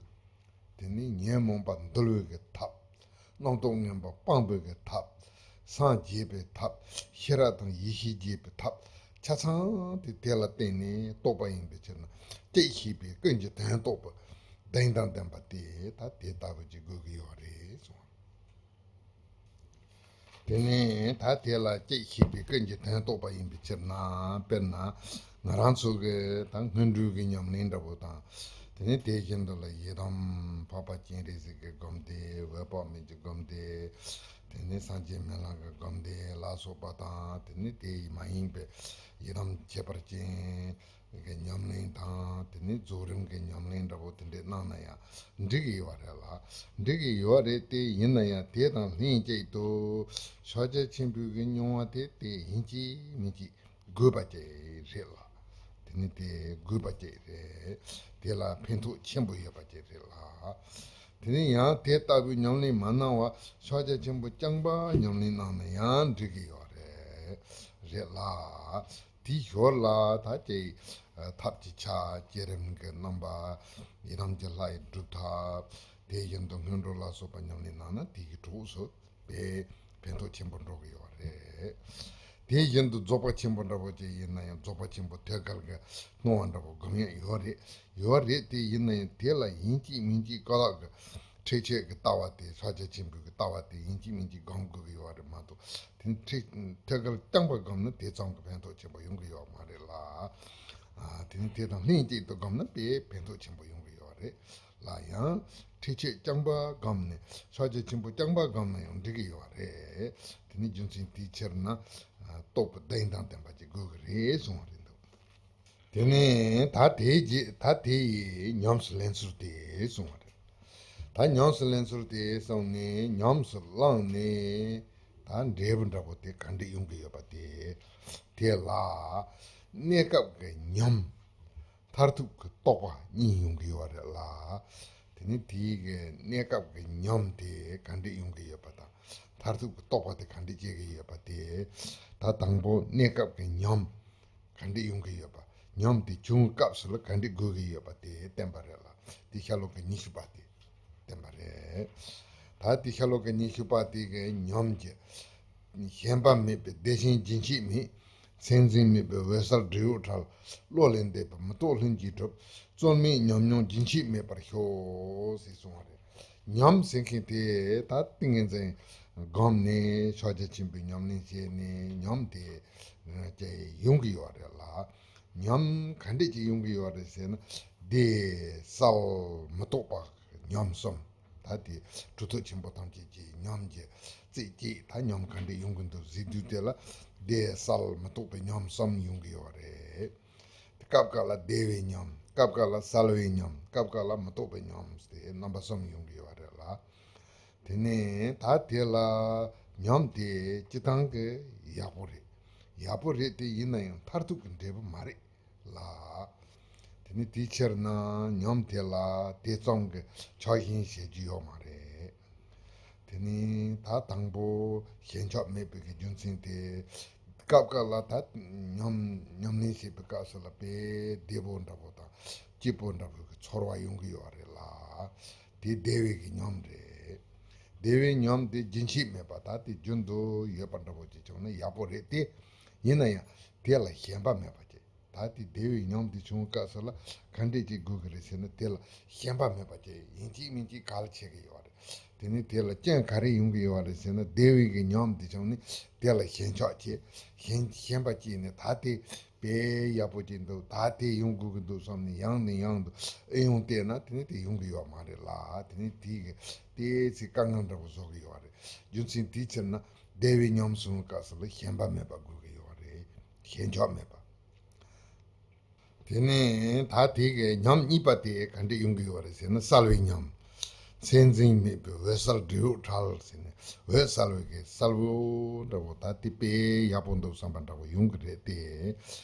དེ་ནི་ཉོན་མོངས་པ་འདུལ་བའི་གི་ཐབས། རྣམ་རྟོག་ངན་པ་སྤང་བའི་གི་ཐབས། སངས་རྒྱས་པའི་ཐབས། ཤེས་རབ་དང་ཡེ་ཤེས་རྒྱས་པའི་ཐབས། ཆ་ཚང་དེ་དེ་ལ་བརྟེན་ནས་རྟོགས་པ་ཡིན་པའི་ཕྱིར་ན། གཅེས་ཤེས་པས་ཀུན་གྱི་དོན་རྟོགས་པ། གདེང་དང་ལྡན་པ་དེ་ད་དེ་ལྟ་བུ་ཅིག་དགོས་ཀྱི་ཡོད་རེད་གསུངས། དེ་ནས་ད་དེ་ལ་གཅེས་ཤེས་པས་ཀུན་གྱི་དོན་རྟོགས་པ་ཡིན་པའི་ཕྱིར་ན། དཔེར་ན་ང་རང་ཚོ་གི་ད་སྔོན་འགྲོའི་གི་ཉམས་ལེན་འདྲ་པོ་དང་། དེ་ནས་དེ་བཞིན་དུ་ལ་ཡི་དམ་འཕགས་པ་སྤྱན་རས་གཟིགས་ཀྱི་སྒོམ་བཟླས། འོད་དཔག་མེད་ཀྱི་སྒོམ་བཟླས། དེ་ནས་སངས་རྒྱས་སྨན་བླ་གི་སྒོམ་བཟླས་ལ་སོགས་པ་དང་། དེ་ནས་དེ་མ་ཡིན་པའི་ཡི་དམ་ཁྱད་པར་ཅན་གྱི་ཉམས་ལེན་དང་། དེ་ནས་རྫོགས་རིམ་གྱི་ཉམས་ལེན་འདྲ་པོ་དེ་འདྲས་གནང་ན་ཡང་འགྲིག་གི་ཡོད་རེད་ལ། འགྲིག་གི་ཡོད་རེད་དེ། ཡིན་ན་ཡང་དེ་དང་ལྷན་ཅིག་ཏུ་ཕྱག་རྒྱ་ཆེན་པོའི་གི་མྱོང་བ་དེ་དེ་ཡིན་གཅིག་མིན་གཅིག་དགོས་པ་ཅིག་རེད་ལ། དེ་ནི་དེ་དགོས་པ་ཅིག་རེད། དེ་ལ་ཕན་ཐོགས་ཆེན་པོ་ཡོད་པ་ཅིག་རེད་ལ། དེ་ནི་ཡང་དེ་ལྟ་བུའི་ཉམས་ལེན་མ་གནང་བར་ཕྱག་རྒྱ་ཆེན་པོ་རྐྱང་པ་ཉམས་ལེན་གནང་ན་ཡང་འགྲིག་གི་ཡོད་རེད། རེད་ལ། དེའི་ཞོར་ལ་ད་ཅིག་ཐབས་ཀྱི་ཆ་བསྐྱེད་རིམ་གྱི་རྣམ་པ། ཡི་དམ་གྱི་ལྷ་ཡི་སྒྲུབ་ཐབས། དེ་བཞིན་དུ་སྔོན་འགྲོ་ལ་སོགས་པ་ཉམས་ལེན་གནང་ན་དེ་གི་གྲོགས་སུ་དཔེ་ཕན་ཐོགས་ཆེན་པོ་འགྲོ་གི་ཡོད་རེད། དེ་བཞིན་དུ་རྫོགས་པ་ཆེན་པོ་འདྲ་པོ་ཅིག་ཡིན་ན་ཡང་རྫོགས་པ་ཆེན་པོ་ཐོད་རྒལ་གྱི་སྣང་བ་འདྲ་པོ་སྒོམ་ཡག་ཡོད་རེད། ཡོད་རེད་དེ། ཡིན་ན་ཡང་དེ་ལ་ཡིན་གཅིག་མིན་གཅིག་ཀ་དག་གི་ཁྲེགས་ཆོད་ཀྱི་ལྟ་བ་དེ། ཕྱག་རྒྱ་ཆེན་པོའི་གི་ལྟ་བ་དེ་ཡིན་གཅིག་མིན་གཅིག་སྒོམ་དགོས་ཀྱི་ཡོད་རེད་མ་གཏོགས། དེ་ནི་ཐོད་རྒལ་རྐྱང་པ་སྒོམ་ན་དེ་ཙམ་གྱི་ཕན་ཐོགས་ཆེན་པོ་ཡོང་གི་ཡོད་མ་རེད་ལ། ཨ། དེ་ནི་དེ་དང་ལྷན་ཅིག་ཏུ་སྒོམ་ན་དཔེ་ཕན་ཐོགས་ཆེན་པོ་ཡོང་གི་ཡོད་རེད་ལ། ཡང་ཁྲེགས་ཆོད་རྐྱང་པ་སྒོམ་ནས་ཕྱག་རྒྱ་ཆེན་པོ་རྐྱང་པ་སྒོམ་ན་ཡང་འགྲིག་གི་ཡོད་རེད། དེ་ནི་རྒྱུ་མཚན་དེའི་ཕྱིར་ན། ཨ། རྟོགས་པའི་གདེང་དང་ལྡན་པ་ཅིག་དགོས་ཀྱི་རེད་གསུངས་པ་རེད་འདུག་དེ་ནས་ད་དེའི་རྗེས་ད་དེ་ཡི་ཉམས་སུ་ལེན་ཚུལ་དེ་གསུངས་པ་རེད། ད་ཉམས་སུ་ལེན་ཚུལ་དེ་གསུངས་ནས་ཉམས་སུ་བླངས་ནས་ད་འབྲས་བུ་འདྲ་པོ་དེ་ག་འདྲ་ཡོང་གི་ཡོད་པ་དེ། དེ་ལ་གནས་སྐབས་ཀྱི་ཉམས། མཐར་ཐུག་གི་རྟོགས་པ་གཉིས་ཡོང་གི་ཡོད་རེད་ལ། དེ་ནི་དེའི་གི་གནས་སྐབས་ཀྱི་ཉམས་དེ་ག་འདྲ་ཡོང་གི་ཡོད་པ་དང་། མཐར་ཐུག་གི་རྟོགས་པ་དེ་ག་འདྲ་སྐྱེ་གི་ཡོད་པ་དེ། ད་དང་པོ་གནས་སྐབས་ཀྱི་ཉམས་ག་འདྲ་ཡོང་གི་ཡོད་པ། ཉམས་དེ་བྱུང་བའི་སྐབས་སུ་ལ་ག་འདྲ་དགོས་ཀྱི་ཡོད་པ་དེ་བསྟན་པ་རེད་ལ། དེ་ཤྭ་ལོ་ཀ་ཉི་ཤུ་པ་དེ་བསྟན་པ་རེད། ད་དེ་ཤྭ་ལོ་ཀ་ཉི་ཤུ་པ་དེ་གི་ཉམས་ཀྱི། ཞེན་པ་མེད་པའི་བདེ་ཆེན་རྒྱུན་ཆད་མེད། མཚན་འཛིན་མེད་པའི་འོད་གསལ་སྒྲིབ་གཡོགས་བྲལ། བློ་ལས་འདས་པའི་མི་རྟོག་ལྷུན་གྱིས་གྲུབ། རྩོལ་མེད་ཉམས་མྱོང་རྒྱུན་ཆད་མེད་པར་ཤོག་ཟེར་གསུངས་པ་རེད། ཉམས་ཟེར་མཁན་དེ་ད་ཏིང་ངེ་འཛིན་སྒོམ་ནས་ཕྱག་རྒྱ་ཆེན་པོའི་ཉམས་ལེན་བྱས་ནས་ཉམས་དེ་ཅིག་ཡོང་གི་ཡོད་རེད་ལ། ཉམས་ག་འདྲས་ཅིག་ཡོང་གི་ཡོད་རེད་ཟེར་ན། བདེ་གསལ་མི་རྟོག་པ་ཉམས་གསུམ། ད་དེ་གྲུབ་ཐོབ་ཆེན་པོ་ཐམས་ཅད་ཀྱི་ཉམས་ཀྱི་རྩིས་ཀྱིས་ད་ཉམས་ག་འདྲས་ཡོང་གི་འདུག་ཟེར་དུས་དེ་ལ་བདེ་གསལ་མི་རྟོག་པའི་ཉམས་གསུམ་ཡོང་གི་ཡོད་རེད། སྐབས་འགའ་ལ་བདེ་བའི་ཉམས། སྐབས་འགའ་ལ་གསལ་བའི་ཉམས། སྐབས་འགའ་ལ་མི་རྟོག་པའི་ཉམས་ཏེ་རྣམ་པ་གསུམ་ཡོང་གི་ཡོད་རེད་ལ། དེ་ནས་ད་དེ་ལ་ཉམས་དེ་སྤྱིར་བཏང་གི་ཡག་པོ་རེད། ཡག་པོ་རེད་དེ། ཡིན་ན་ཡང་མཐར་ཐུག་གི་འབྲས་བུ་མ་རེད་ལ། དེ་ནི་དེའི་ཕྱིར་ན་ཉམས་དེ་ལ་དེ་ཙམ་གྱི་ཆགས་ཞེན་བྱེད་རྒྱུ་ཡོད་མ་རེད། དེ་ནི་ད་དང་པོ་ཞེན་ཆགས་མེད་པའི་གི་རྒྱུ་མཚན་དེ། སྐབས་འགའ་ལ་ད་ཉམས་ཉམས་ལེན་བྱེད་པའི་སྐབས་སུ་ལ་དཔེ་བདེ་པོ་འདྲ་པོ་དང་སྐྱིད་པོ་འདྲ་པོའི་གི་ཚོར་བ་ཡོང་གི་ཡོད་རེད་ལ། དེ་བདེ་བའི་གི་ཉམས་རེད། བདེ་བའི་ཉམས་དེ་རྒྱུན་ཆད་མེད་པ། ད་དེ་རྒྱུན་དུ་ཡོད་པ་འདྲ་པོ་ཅིག་བྱུང་ན་ཡག་པོ་རེད་དེ། ཡིན་ན་ཡང་དེ་ལ་ཞེན་པ་མེད་པ་ཅིག་ད་དེ་བདེ་བའི་ཉམས་དེ་བྱུང་བའི་སྐབས་སུ་ལ་ག་འདྲས་ཅིག་དགོས་ཀྱི་རེད་ཟེར་ན། དེ་ལ་ཞེན་པ་མེད་པ་ཅིག་ཡིན་གཅིག་མིན་གཅིག་ག་ལ་བྱེད་ཀྱི་ཡོད་རེད། དེ་ནི་དེ་ལ་རྐྱེན་ག་རེ་ཡོང་གི་ཡོད་རེད་ཟེར་ན། བདེ་བའི་གི་ཉམས་དེ་བྱུང་ནས་དེ་ལ་ཞེན་ཆགས་བྱེད། ཞེན་ཞེན་པ་སྐྱེས་ནས་ད་དེ་དཔེ་ཡག་པོ་ཅིག་འདུག་ད་དེ་ཡོང་དགོས་ཀྱི་འདུག་བསམ་ནས་ཡང་ནས་ཡང་དུ་ཨེ་ཡོང་བལྟས་ན། དེ་ནི་དེ་ཡོང་གི་ཡོད་མ་རེད་ལ། དེ་ནི་དེ་གི་ཏོག་ཙམ་དཀའ་ངལ་འདྲ་པོ་བཟོ་གི་ཡོད་རེད། རྒྱུ་མཚན་དེའི་ཕྱིར་ན་བདེ་བའི་ཉམས་བྱུང་བའི་སྐབས་སུ་ལ་ཞེན་པ་མེད་པ་དགོས་ཀྱི་ཡོད་རེད། ཞེན་ཆགས་མེད་པ། དེ་ནས་ད་དེ་གི་ཉམས་གཉིས་པ་དེ་ག་འདྲས་ཡོང་གི་ཡོད་རེད་ཟེར་ན། གསལ་བའི་ཉམས། མཚན་འཛིན་མེད་པའི་འོད་གསལ་སྒྲིབ་གཡོགས་བྲལ་ཟེར་ནས། འོད་གསལ་བའི་གི་གསལ་པོ་འདྲ་པོ། ད་དེ་དཔེ་ཡག་པོ་འདུག་བསམ་པ་འདྲ་པོ་ཡོང་གི་རེད་དེ།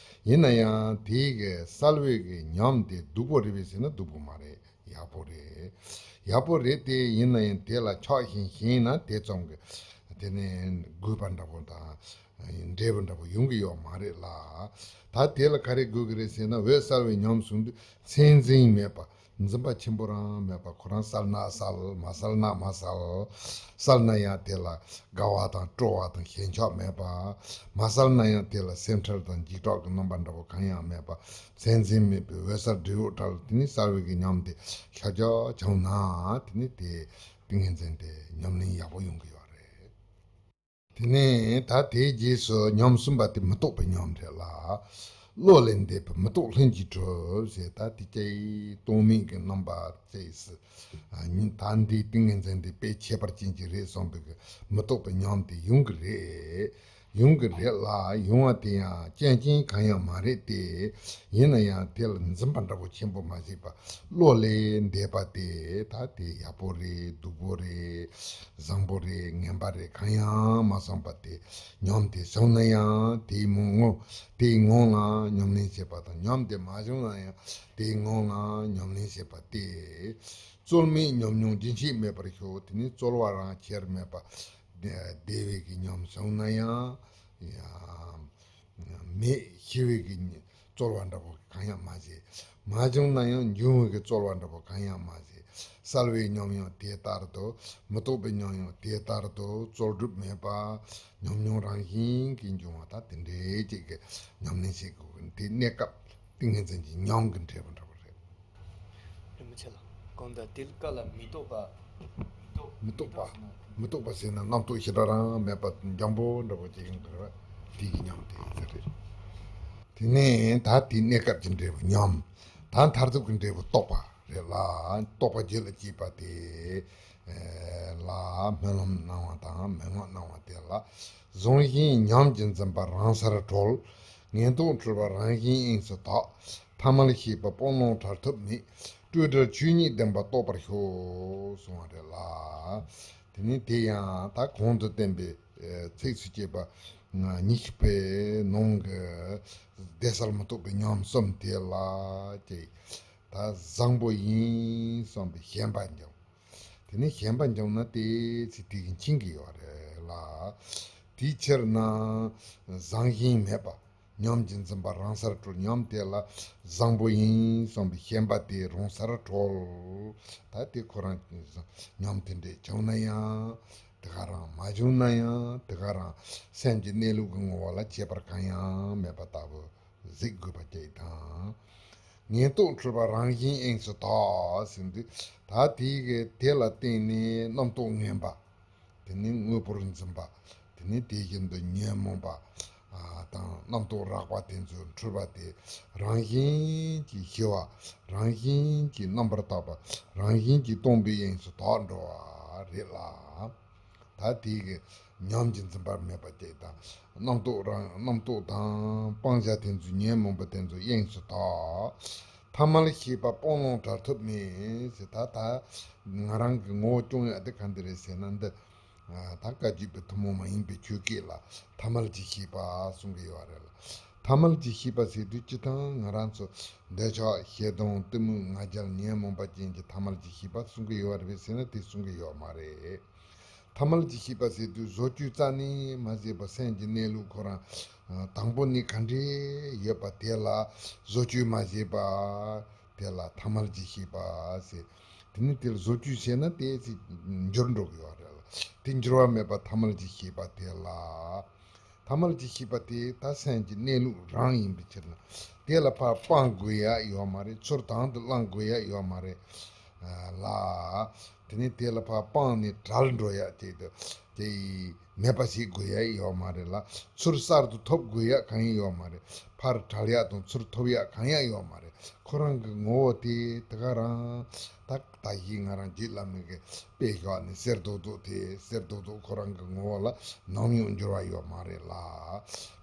ཡིན་ན་ཡང་དེ་གི་གསལ་བའི་གི་ཉམས་དེ་སྡུག་པོ་རེད་པས་ཟེར་ན་སྡུག་པོ་མ་རེད། ཡག་པོ་རེད། ཡག་པོ་རེད་དེ། ཡིན་ན་ཡང་དེ་ལ་ཆགས་ཞེན་ཞེན་ན་དེ་ཙམ་གྱི་དེ་ནས་དགོས་པ་འདྲ་པོ་དང་ འབྲས་བུ་འདྲ་པོ་ཡོང་གི་ཡོད་མ་རེད་ལ། ད་དེ་ལ་ག་རེ་དགོས་ཀྱི་རེད་ཟེར་ན། འོད་གསལ་བའི་ཉམས་བྱུང་དུས་མཚན་འཛིན་མེད་པ། འཛིན་པ་ཆེན་པོ་རང་མེད་པ། ཁོ་རང་གསལ་ན་གསལ། མ་གསལ་ན་མ་གསལ། གསལ་ན་ཡང་དེ་ལ་དགའ་བ་དང་སྤྲོ་བ་དང་ཞེན་ཆགས་མེད་པ། མ་གསལ་ན་ཡང་དེ་ལ་སེམས་ཁྲལ་དང་འཇིགས་སྐྲག་གི་རྣམ་པ་འདྲ་པོ་གང་ཡང་མེད་པ། མཚན་འཛིན་མེད་པའི་འོད་གསལ་འབྲས་བུ་འདྲ་ལ། དེ་ནི་གསལ་བའི་གི་ཉམས་དེ་ཤར་རྒྱག་བྱུང་ན། དེ་ནི་དེ་ཏིང་ངེ་འཛིན་དེ་ཉམས་ལེན་ཡག་པོ་ཡོང་གི་ཡོད་རེད། དེ་ནས་ད་དེའི་རྗེས་སུ་ཉམས་གསུམ་པ་དེ་མི་རྟོག་པའི་ཉམས་རེད་ལ། བློ་ལས་འདས་པའི་མི་རྟོག་ལྷུན་གྱིས་གྲུབ་ཟེར། ད་དེ་ཅི་རྟོག་མེད་ཀྱི་རྣམ་པ་ཅི་སྲིད། ཨ་ནི་ད་འདི་ཏིང་ངེ་འཛིན་འདི་དཔེ་ཁྱད་པར་ཅན་ཅིག་རེད་བསམ་པའི་གི་མི་རྟོག་པའི་ཉམས་དེ་ཡོང་གི་རེད། ཡོང་གི་རེད་ལ། ཡོང་བ་དེ་ཡང་རྐྱེན་རྐྱེན་གང་ཡང་མ་རེད་དེ། ཡིན་ན་ཡང་དེ་ལ་འཛིན་པ་འདྲ་པོ་ཆེན་པོ་མ་བྱས་པ། བློ་ལས་འདས་པ་དེ། ད་དེ་ཡག་པོ་རེད། སྡུག་པོ་རེད། བཟང་པོ་རེད། ངན་པ་རེད། གང་ཡང་མ་བསམ་པ་དེ། ཉམས་དེ་བྱུང་ན་ཡང་དེའི་ངོ་དེའི་ངང་ལ་ཉམས་ལེན་བྱེད་པ་དང་། ཉམས་དེ་མ་བྱུང་ན་ཡང་དེའི་ངང་ལ་ཉམས་ལེན་བྱེད་པ་སྟེ། རྩོལ་མེད་ཉམས་མྱོང་རྒྱུན་ཆད་མེད་པར་ཞོག་དེ་ནི་རྩོལ་བ་རང་ཁྱེར་མེད་པ། བདེ་བའི་གི་ཉམས་བྱུང་ན་ཡང་ཡང་མེད། ཞི་བའི་གི་རྩོལ་བ་འདྲ་པོ་གང་ཡང་མ་བྱས། མ་བྱུང་ན་ཡང་འབྱུང་བའི་གི་རྩོལ་བ་འདྲ་པོ་གང་ཡང་མ་བྱས། གསལ་བའི་ཉམས་ཡང་དེ་ལྟར་དུ། མི་རྟོག་པའི་ཉམས་ཡང་དེ་ལྟར་དུ། རྩོལ་སྒྲུབ་མེད་པ། ཉམས་མྱོང་རང་བཞིན་གྱིས་འབྱུང་བ་དང་། དེ་འདྲའི་ཅིག་གི་ཉམས་ལེན་བྱེད་དགོས་ཀྱི། དེ་གནས་སྐབས་ཏིང་ངེ་འཛིན་གྱི་ཉམས་ཀྱི་འབྲས་བུ་འདྲ་པོ་རེད། རིན་པོ་ཆེ་ལགས། གང་ལྟར་དེ་ལ་མི་རྟོག་པ། མི་རྟོག་པ། མི་རྟོག་པ་ཟེར་ན་རྣམ་རྟོག་ཞེ་དྲག་རང་མེད་པ་འཇམ་པོ་འདྲ་པོ་ཅིག་ཡིན་པ་རེད། དེ་གི་ཉམས་དེ་ཡིན་ས་རེད། དེ་ནས་ད་དེའི་གནས་སྐབས་ཀྱི་འབྲས་བུ་ཉམས། ད་མཐར་ཐུག་གི་འབྲས་བུ་རྟོགས་པ་རེད་ལ། རྟོགས་པ་རྒྱུད་ལ་སྐྱེས་པ་དེ་ལ་སྨོན་ལམ་གནང་བ་དང་མན་ངག་གནང་བ་དེ་ལ། གཟུང་བཞིན་ཉམས་ཀྱིས་འཛིན་པ་རང་སར་གྲོལ། ངན་རྟོག་འཁྲུལ་པ་རང་བཞིན་དབྱིངས་སུ་དག། ཐ་མལ་ཤེས་པ་སྤོང་ལོང་བྲལ་ཐབས་མེད། སྤྲོས་བྲལ་ཆོས་ཉིད་བདེན་པ་རྟོགས་པར་ཤོག་གསུངས་པ་རེད་ལ། དེ་ནི་དེ་ཡང་ད་གོང་དུ་བསྟན་པའི་ཚིགས་སུ་བཅད་པ་ཉི་ཤུ་པའི་ནང་གི་བདེ་གསལ་མི་རྟོག་པའི་ཉམས་གསུམ་དེ་ལ་ཅིག་ད་བཟང་པོ་ཡིན་བསམ་པའི་ཞེན་པ་འཇོམས། དེ་ནས་ཞེན་པ་འཇོམས་ན་དེ་ཚེ་དེ་གིས་འཆིང་གི་ཡོད་རེད་ལ། དེའི་ཕྱིར་ན་བཟང་ཞན་མེད་པ། ཉམས་ཀྱིས་འཛིན་པ་རང་སར་གྲོལ། ཉམས་དེ་ལ་བཟང་པོ་ཡིན་བསམ་པའི་ཞེན་པ་དེ་རང་སར་གྲོལ། ད་དེ་ཁོ་རང་ཉམས་དེ་འདྲས་བྱུང་ན་ཡང་དེ་ག་རང་། མ་བྱུང་ན་ཡང་དེ་ག་རང་། སེམས་ཀྱི་གནས་ལུགས་ཀྱི་ངོ་བོ་ལ་ཁྱད་པར་གང་ཡང་མེད་པ་ལྟ་བུ་གཟིགས་དགོས་པ་བཅས་དང་། ངན་རྟོག་འཁྲུལ་པ་རང་བཞིན་དབྱིངས་སུ་དག་ཟེར་དུས། ད་དེའི་གི་དེ་ལ་བརྟེན་ནས་རྣམ་རྟོག་ངན་པ། དེ་ནི་དངོས་པོར་འཛིན་པ། དེ་ནི་དེ་བཞིན་དུ་ཉོན་མོངས་པ་དང་རྣམ་རྟོག་རགས་པ་དེ་ཚོའི་འཁྲུལ་པ་དེ་རང་བཞིན་གྱིས་ཞི་བ། རང་བཞིན་གྱིས་རྣམ་པར་དག་པ། རང་བཞིན་གྱིས་སྟོང་པའི་དབྱིངས་སུ་དག་འགྲོ་བ་རེད་ལ། ད་དེའི་གི་ཉམས་ཀྱིས་འཛིན་པ་མེད་པ་བཅས་དང་། རྣམ་རྟོག་རང་རྣམ་རྟོག་དང་སྤང་བྱ་དེ་ཚོའི་ཉོན་མོངས་པ་དེ་ཚོ་དབྱིངས་སུ་དག། ཐ་མལ་ཤེས་པ་སྤོང་ལོང་བྲལ་ཐབས་མེད་ཟེར། ད་ད་ང་རང་གི་ངོ་བོ་སྐྱོང་ཡག་དེ་ག་འདི་རེད་ཟེར་ན། འདི་ད་བཀའ་བརྒྱུད་པའི་ཐུན་མོང་མ་ཡིན་པའི་ཆོས་སྐད་ལ་ཐ་མལ་གྱི་ཤེས་པ་གསུང་གི་ཡོད་རེད་ལ། ཐ་མལ་གྱི་ཤེས་པ་ཟེར་དུས་སྤྱིར་བཏང་ང་རང་ཚོ་འདོད་ཆགས་ཞེ་སྡང་གཏི་མུག་ང་རྒྱལ་ཉོན་མོངས་པ་ཅན་གྱི་ཐ་མལ་གྱི་ཤེས་པ་གསུང་གི་ཡོད་རེད་པས་ཟེར་ན། དེ་གསུང་གི་ཡོད་མ་རེད། ཐ་མལ་གྱི་ཤེས་པ་ཟེར་དུས་བཟོ་བཅོས་རྩ་ནས་མ་བྱས་པ། སེམས་ཀྱི་གནས་ལུགས་ཁོ་རང་དང་པོ་ནས་ག་འདྲས་ཡོད་པ་དེ་ལ་བཟོ་བཅོས་མ་བྱས་པ་དེ་ལ་ཐ་མལ་གྱི་ཤེས་པ་ཟེར། དེ་ནི་དེ་ལ་བཟོ་བཅོས་བྱས་ན་དེ་ཚེ་འགྱུར་འགྲོ་གི་ཡོད་རེད་ལ། དེ་འགྱུར་བ་མེད་པ་ཐ་མལ་གྱི་ཤེས་པ་དེ་ལ། ཐ་མལ་གྱི་ཤེས་པ་དེ་ད་སེམས་ཀྱི་གནས་ལུགས་རང་ཡིན་པའི་ཕྱིར་ན། དེ་ལ་ཕར་སྤང་དགོས་ཡག་ཡོད་མ་རེད། ཚུར་དང་དུ་བླང་དགོས་ཡག་ཡོད་མ་རེད་ལ། དེ་ནས་དེ་ལ་ཕར་སྤངས་ནས་བྲལ་འགྲོ་ཡག་ཅིག་ཏུ་དེ་མེད་པ་བྱེད་དགོས་ཡག་ཡོད་མ་རེད་ལ། ཚུར་གསར་དུ་ཐོབ་དགོས་ཡག་གང་ཡང་ཡོད་མ་རེད། ཕར་བྲལ་ཡག་དང་ཚུར་ཐོབ་ཡག་གང་ཡང་ཡོད་མ་རེད། ཁོ་རང་གི་ངོ་བོ་དེ་དེ་ག་རང་ད། ད་གིན་ང་རང་རྗེ་བླ་མའི་གི་དཔེ་བཞག་ནས་ཟེར་རྡོག་རྡོག་དེ། ཟེར་རྡོག་རྡོག་ཁོ་རང་གི་ངོ་བོ་ལ་ནམ་ཡང་འགྱུར་བ་ཡོད་མ་རེད་ལ།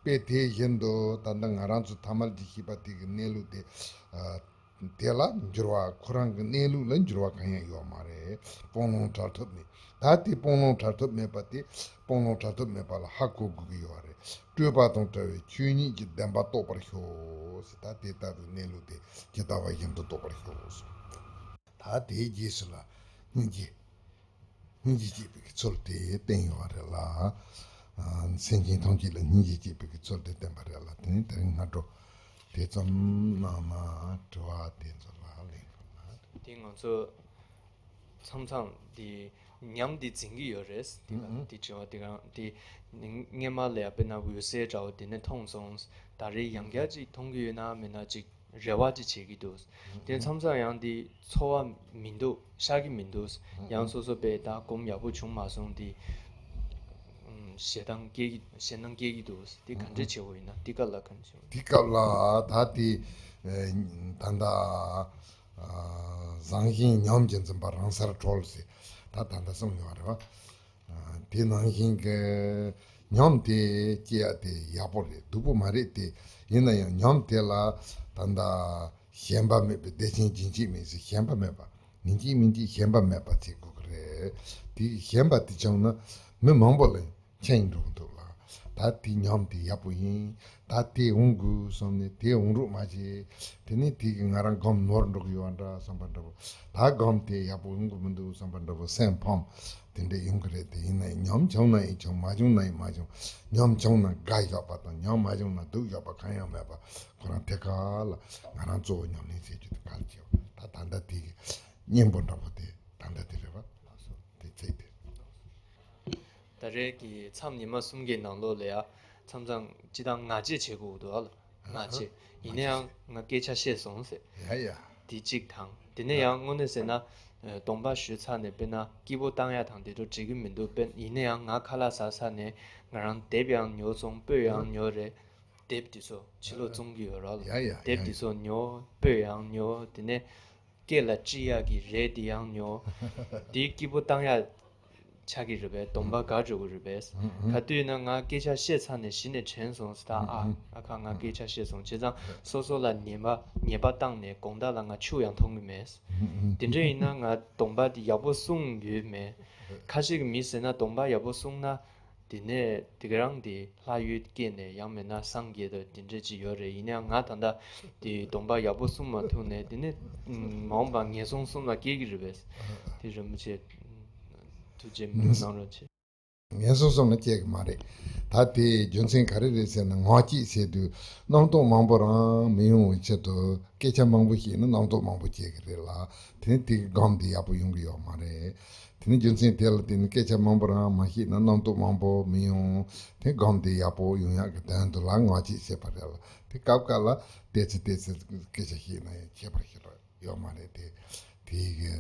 དཔེ་དེ་བཞིན་དུ་ད་ལྟ་ང་རང་ཚོ་ཐ་མལ་གྱི་ཤེས་པ་དེ་གི་གནས་ལུགས་དེ། ཨ། དེ་ལ་འགྱུར་བ། ཁོ་རང་གི་གནས་ལུགས་ལ་འགྱུར་བ་གང་ཡང་ཡོད་མ་རེད། སྤོང་ལོང་བྲལ་ཐབས་མེད། ད་དེ་སྤོང་ལོང་བྲལ་ཐབས་མེད་པ་དེ། སྤོང་ལོང་བྲལ་ཐབས་མེད་པ་ལ་ཧ་གོ་དགོས་ཀྱི་ཡོད་རེད། སྤྲོས་པ་དང་བྲལ་བའི་ཆོས་ཉིད་ཀྱི་བདེན་པ་རྟོགས་པར་ཤོག་ཟེར། ད་དེ་ལྟ་བུའི་གནས་ལུགས་དེ་ཇི་ལྟ་བ་བཞིན་དུ་རྟོགས་པར་ཤོག་གསུངས། ད་དེའི་རྗེས་སུ་ལ་སྙིང་རྗེ། སྙིང་རྗེ་སྐྱེས་པའི་ཚུལ་དེ་བསྟན་ཡོད་རེད་ལ། སེམས་ཅན་ཐམས་ཅད་ལ་སྙིང་རྗེ་སྐྱེད་པའི་གི་ཚུལ་དེ་བསྟན་པ་རེད་ལ། དེ་ནས་དེ་རིང་སྔ་དྲོ་དེ་ཙམ་གནང་ན་དྲི་བ་དེ་ཚོ་ལ་ལན་ཐོབ་ན། དེ་ང་ཚོ་མཚམས་མཚམས་དེ་ཉམས་དེ་འཛིན་གྱི་ཡོད་རེད། དེ་ག་ཨུ་ཨུ། དེ་དྲི་བ་དེ་གང་དེ་སྔ་མ་ལ་ཡ་དཔེར་ན་འོད་གསལ་འདྲ་བོ་དེ་ནས་མཐོང་སོང་། ད་རེས་ཡང་བསྐྱར་ཅིག་མཐོང་གི་ཡོད་ན་མེད་ན་ཅིག་རེ་བ་ཅིག་བྱེད་ཀྱི་འདུག་དེ་མཚམས་མཚམས་ཡང་དེ་ཚོར་བ་མི་འདུག་ཤར་གྱི་མི་འདུག་ཡང་སོ་སོ་པས་ད་སྒོམ་ཡག་པོ་བྱུང་མ་སོང་དེ། ཞེ་སྡང་སྐྱེ་གི་ཞེ་སྡང་སྐྱེ་གི་འདུག་དེ་ག་འདྲ་བྱེད་དགོས་ཡིན་ན། དེ་སྐབས་ལ་ག་འདྲ་བྱེད་དགོས། དེ་སྐབས་ལ་ད་དེ་ད་ལྟ་བཟང་ཞིང་ཉམས་ཀྱིས་འཛིན་པ་རང་སར་གྲོལ་ཟེར། ད་ད་ལྟ་གསུངས་ཡོད་རེད་བ། དེ་ནང་བཞིན་གྱི་ཉམས་དེ་སྐྱེ་ཡ་དེ་ཡག་པོ་རེད། སྡུག་པོ་མ་རེད་དེ། ཡིན་ན་ཡང་ཉམས་དེ་ལ་ད་ལྟ་ཞེན་པ་མེད་པའི་བདེ་ཆེན་རྒྱུན་གཅིག་མིན་ཟེར། ཞེན་པ་མེད་པ་ཡིན་གཅིག་མིན་གཅིག་ཞེན་པ་མེད་པ་བྱེད་དགོས་ཀྱི་རེད། དེ་ཞེན་པ་དེ་བྱུང་ན་མི་མང་པོ་ལ་འཆིང་འགྲོ་གི་འདུག་ལ། ད་དེ་ཉམས་དེ་ཡག་པོ་ཡིན། ད་དེ་འོང་དགོས་བསམ་ནས་དེ་འོང་རོགས་མ་བྱེད། དེ་ནས་དེ་གི་ང་རང་སྒོམ་ནོར་འགྲོ་གི་ཡོད་འདྲ་བསམ་པ་འདྲ་བོ། ད་སྒོམ་དེ་ཡག་པོ་འོང་གི་མི་འདུག་བསམ་པ་འདྲ་བོ་སེམས་ཕམ། དེ་འདྲ་ཡོང་གི་རེད། དེ་ཡིན་ན་ཉམས་བྱུང་ན་ཡང་བྱུང་། མ་བྱུང་ན་ཡང་མ་བྱུང་། ཉམས་བྱུང་ན་དགའ་བཞག་པ་དང་ཉམས་མ་བྱུང་ན་སྡུག་བཞག་པ་གང་ཡང་མེད་པ། ཁོ་རང་དེ་ག་ལ་ང་རང་གཙོ་བོ་ཉམས་ལེན་བྱེད་རྒྱུ་དེ་གལ་ཆེ་བ། ད་ད་ལྟ་དེ་གི་གཉེན་པོ་འདྲ་པོ་དེ་ད་ལྟ་དེ་རེད་བ། དེ་ཚེ་དེ། ད་རེས་ཀྱི་མཚམས་ཉི་མ་གསུམ་གྱི་ནང་ལོགས་ལ་ཡ་མཚམས་མཚམས་སྤྱི་བཏང་ང་རྗེས་བྱེད་དགོས་འདུག་ཨ་ལ། ང་རྗེས། ཡིན་ན་ཡང་ང་སྐད་ཆ་བཤད་སོང་ཟེར། ཡ་ཡ། དེ་གཅིག་དང་། དེ་ནས་ཡང་དངོས་གནས་ཟེར་ན། སྡོམ་པ་ཞུས་ཚར་ནས་དཔེར་ན་སྐྱིད་པོ་བཏང་ཡ་དང་དེ་ཚོ་འགྲིག་གི་མི་འདུག་དཔེར་ཡིན་ན་ཡང་ང་ཁ་ལག་ཟ་ས་ནས་ང་རང་དེབ་ཡང་ཉོ་སོང་། སྤོས་ཡང་ཉོ་རེད། དེབ་དེ་ཚོ་ཕྱི་ལོགས་བཙོང་གི་ཡོད་ར་ལ། ཡ་ཡ། དེབ་ཡ་དེ་ཡ། ཚོ་ཉོ། སྤོས་ཡང་ཉོ། དེ་ནས་སྐེ་ལ་དཀྲི་ཡག་གི་རས་དེ་ཡང་ཉོ། དེ་སྐྱིད་པོ་བཏང་ཡག་ཆགས་ཀྱི་རེད་པས། སྡོམ་པ་དགའ་འགྲོ་གི་རེད་པས། ཨུ་ཨུ། ག་དུས་ཡིན་ན་ང་སྐད་ཆ་བཤད་ཚར་ནས་གཞི་ནས་དྲན་སོང་ཟེར། ད་ཨ་ཨུ་ཨུ། ཨ་ཁ་ང་སྐད་ཆ་བཤད་སོང་། བྱས་ཙང་སོ་སོ་ལ་ཉེས་པ་ཉེས་པ་བཏང་ནས་དགོང་དག་ལ་ང་ཆུ་ཡང་འཐུང་གི་མེད། ཨུ་ཨུ། དེ་འདྲ་ཡིན་ན་ང་སྡོམ་པ་དེ་ཡག་པོ་སྲུང་ཡོད་མེད། ཁ་ཤས་ཀྱི་མི་ཟེར་ན་སྡོམ་པ་ཡག་པོ་སྲུང་ན། དེ་ནས་དེ་ག་རང་དེ་ལྷ་ཡུལ་སྐྱེས་ནས་ཡང་མིན་ན་སངས་རྒྱས་དང་དེ་འདྲ་ཅིག་ཡོད་རེད། ཡིན་ཡང་ང་ད་ལྟ་དེ་སྡོམ་པ་ཡག་པོ་སྲུང་མ་ཐུབ་ནས། དེ་ནས་མ་འོངས་པ་ངན་སོང་གསུམ་ལ་སྐྱེ་གི་རེད་པས། དེ་རིན་པོ་ཆེ་ཐུགས་རྗེ་གནང་རོགས་བྱེད། ངན་སོང་གསུམ་ལ་སྐྱེ་གི་མ་རེད། ད་དེ་རྒྱུ་མཚན་ག་རེ་རེད་ཟེར་ན། ངག་གཅིག་བྱས་དུས་རྣམ་རྟོག་མང་པོ་རང་མི་ཡོང་བའི་ཆེད་དུ་སྐད་ཆ་མང་པོ་བཤད་ན་རྣམ་རྟོག་མང་པོ་སྐྱེ་གི་རེད་ལ། དེ་ནས་དེ་གི་སྒོམ་དེ་ཡག་པོ་ཡོང་གི་ཡོད་མ་རེད། དེ་ནི་རྒྱུ་མཚན་དེ་ལ་བརྟེན་ནས་སྐད་ཆ་མང་པོ་རང་མ་བཤད་ན་རྣམ་རྟོག་མང་པོ་མི་ཡོང་། དེ་སྒོམ་དེ་ཡག་པོ་ཡོང་ཡག་གི་དོན་དུ་ལ་ངག་གཅིག་བྱས་པ་རེད་ལ། དེ་སྐབས་སྐབས་ལ་ཏོག་ཙམ་ཏོག་ཙམ་སྐད་ཆ་བཤད་ན་ཡང་ཁྱད་པར་ཞིག་ཡོད་མ་རེད་དེ། དེ་གི་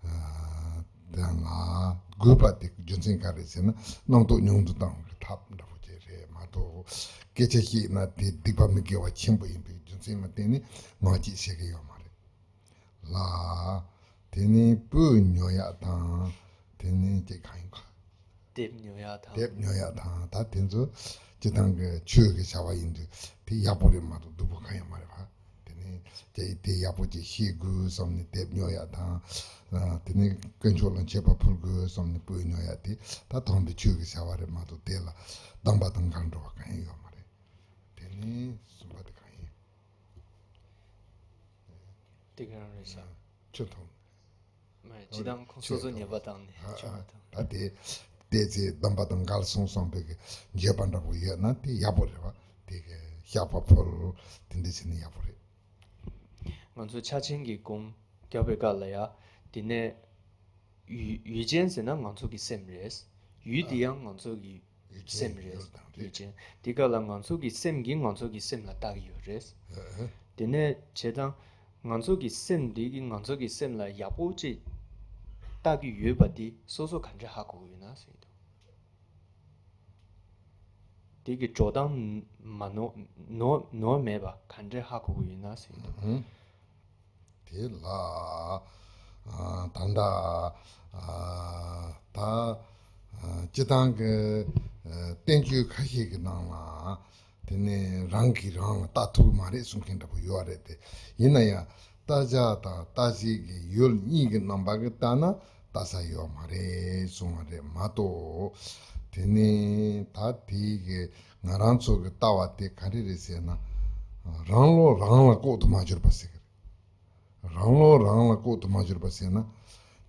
ཨ་དོན་ལ་དགོས་པ་དེ་རྒྱུ་མཚན་ག་རེ་ཟེར་ན། རྣམ་རྟོག་ཉུང་དུ་གཏོང་བའི་ཐབས་འདྲ་པོ་ཅིག་རེད་མ་གཏོགས། སྐད་ཆ་བཤད་ན་དེ་སྡིག་པ་མི་དགེ་བ་ཆེན་པོ་ཡིན་པའི་རྒྱུ་མཚན་ལ་བརྟེན་ནས་ངག་གཅིག་བཤད་གི་ཡོད་མ་རེད། ལ། དེ་ནས་སྤོས་ཉོ་ཡག་དང་། དེ་ནས་ཅིག་གང་ཡིན་ག་དེབ་ཉོ་ཡག་དང་། དེབ་ཉོ་ཡག་དང་། ད་དེ་ཚོ་སྤྱི་བཏང་གི་ཆོས་ཀྱི་བྱ་བ་ཡིན་དུས་དེ་ཡག་པོ་རེད་མ་གཏོགས་སྡུག་པོ་གང་ཡང་མ་རེད་པ། དེ་ནས་དེ་དེ་ཡག་པོ་ཅིག་ཤེས་དགོས་བསམ་ནས་དེབ་ཉོ་ཡག་དང་། ཨ་དེ་ནས་དཀོན་མཆོག་ལ་མཆོད་པ་ཕུལ་དགོས་བསམ་ནས་སྤོས་ཉོ་ཡག་དེ་ད་དམ་པའི་ཆོས་ཀྱི་བྱ་བ་རེད་མ་གཏོགས་དེ་ལ་སྡོམ་པ་དང་འགལ་འགྲོ་བ་གང་ཡང་ཡོད་མ་རེད། དེ་ནས་གསུམ་པ་དེ་གང་ཡིན། དེ་ག་རང་རེད་ཤག་ཆུ་འཐུང་། མ་རེད། སྤྱི་བཏང་ཁོང་སོ་སོ་ཉེས་པ་བཏང་ནས་ཆུ་མ་འཐུང་། ད་དེ་བལྟས་ཚེ་སྡོམ་པ་དང་འགལ་སོང་བསམ་པའི་གི་འགྱོད་པ་འདྲ་པོ་ཡོད་ན་དེ་ཡག་པོ་རེད་བ། དེ་གི་བཤགས་པ་ཕུལ། དེ་འདྲ་བྱས་ན་ཡག་པོ་རེད། ང་ཚོ་ཕྱག་ཆེན་གྱི་སྒོམ་རྒྱབ་པའི་སྐབས་ལ་ཡ། དེ་ནས་ཡུལ་ཡུལ་ཅན་ཟེར་ན་ང་ཚོ་གི་སེམས་རེད། ཡུལ་དེ་ཡང་ང་ཚོ་གི་ཡུལ་ཅན་སེམས་རེད། ཡུལ་དང་རེད། ཡུལ་ཅན་དེ་ག་ལ་ང་ཚོ་གི་སེམས་ཀྱིས་ང་ཚོ་གི་སེམས་ལ་བལྟ་གི་ཡོད་རེད། ཨ་ཨ། དེ་ནས་བྱས་ཙང་ང་ཚོ་གི་སེམས་འདི་གིས་ང་ཚོ་གི་སེམས་ལ་ཡག་པོ་ཅིག་བལྟ་གི་ཡོད་པ་འདི་སོ་སོ་ག་འདྲ་ཧ་གོ་གི་ཡོད་ན་ཟེར་གྱི་འདུག་དེ་གི་འགྲོ་སྟངས་མ་ནོར་ནོར་ནོར་མེད་པ་ག་འདྲ་ཧ་གོ་གི་ཡོད་ན་ཟེར་གྱི་འདུག་ཨ་ཨ། དེ་ལ་ཨ་ད་ལྟ་ཨ་ད་ཨ་སྤྱི་བཏང་གི་ཨ་བསྟན་བཅོས་ཁ་ཤས་ཀྱི་ནང་ལ་དེ་ནས་རང་གིས་རང་ལ་ལྟ་ཐུབ་མ་རེད་གསུང་མཁན་འདྲ་པོ་ཡོད་རེད་དེ། ཡིན་ན་ཡང་ལྟ་བྱ་དང་ལྟ་བྱེད་ཀྱི་ཡུལ་གཉིས་ཀྱི་རྣམ་པ་གིས་ལྟ་ན་ལྟ་ས་ཡོད་མ་རེད་གསུང་བ་རེད་མ་གཏོགས། དེ་ནས་ད་དེ་གི་ང་རང་ཚོ་གི་ལྟ་བ་དེ་ག་རེ་རེད་ཟེར་ན། རང་བློ་རང་ལ་ལྐོག་ཏུ་མ་གྱུར་པ་ཟེར་གི་རེད། རང་བློ་རང་ལ་ལྐོག་ཏུ་མ་གྱུར་པ་ཟེར་ན།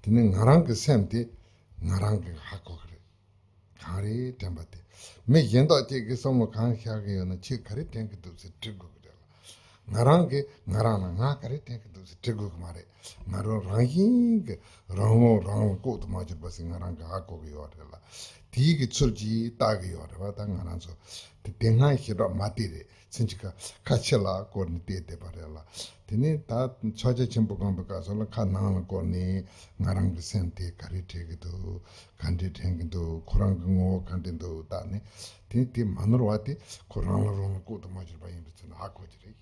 དེ་ནི་ང་རང་གི་སེམས་དེ་ང་རང་གིས་ཧ་གོ་གི་རེད། གང་རེད་དྲན་པ་དེ། མི་གཞན་དག་ཅིག་གིས་བསམ་བློ་གང་བཞག་གི་ཡོད་ན། ཁྱོད་ག་རེ་དྲན་གི་འདུག་ཟེར་དྲི་དགོས་ཀྱི་རེད་ལ། ང་རང་གིས་ང་རང་ལ་ང་ག་རེ་དྲན་གི་འདུག་ཟེར་དྲི་དགོས་ཀྱི་མ་རེད། ང་རང་རང་བཞིན་གྱིས་རང་བློ་རང་ལ་ལྐོག་ཏུ་མ་གྱུར་པ་ཞིག་ང་རང་གིས་ཧ་གོ་གི་ཡོད་རེད་ལ། དེའི་གི་ཚུལ་གྱིས་བལྟ་གི་ཡོད་རེད་བ། ད་ང་རང་ཚོ་དེ་དེ་སྔ་ཞེ་དྲག་མ་བལྟས་རེད། ཚིན་གྱི་ཁ་ཁ་ཕྱི་ལ་བསྐོར་ནས་བལྟས་བསྡད་པ་རེད་ལ། དེ་ནས་ད་ཕྱག་རྒྱ་ཆེན་པོ་སྒོམ་པའི་སྐབས་སུ་ལ་ཁ་ནང་ལ་བསྐོར་ནས་ང་རང་གི་སེམས་དེ་ག་རེ་དྲན་གི་འདུག་ག་འདྲས་དྲན་གི་འདུག་ཁོ་རང་གི་ངོ་བོ་ག་འདྲས་འདུག་བལྟས་ནས། དེ་དེ་མ་ནོར་བ་དེ་ཁོ་རང་ལ་རང་ལ་ལྐོག་ཏུ་མ་གྱུར་པ་ཡིན་པའི་ཚུལ་ཧ་གོ་གི་རེད།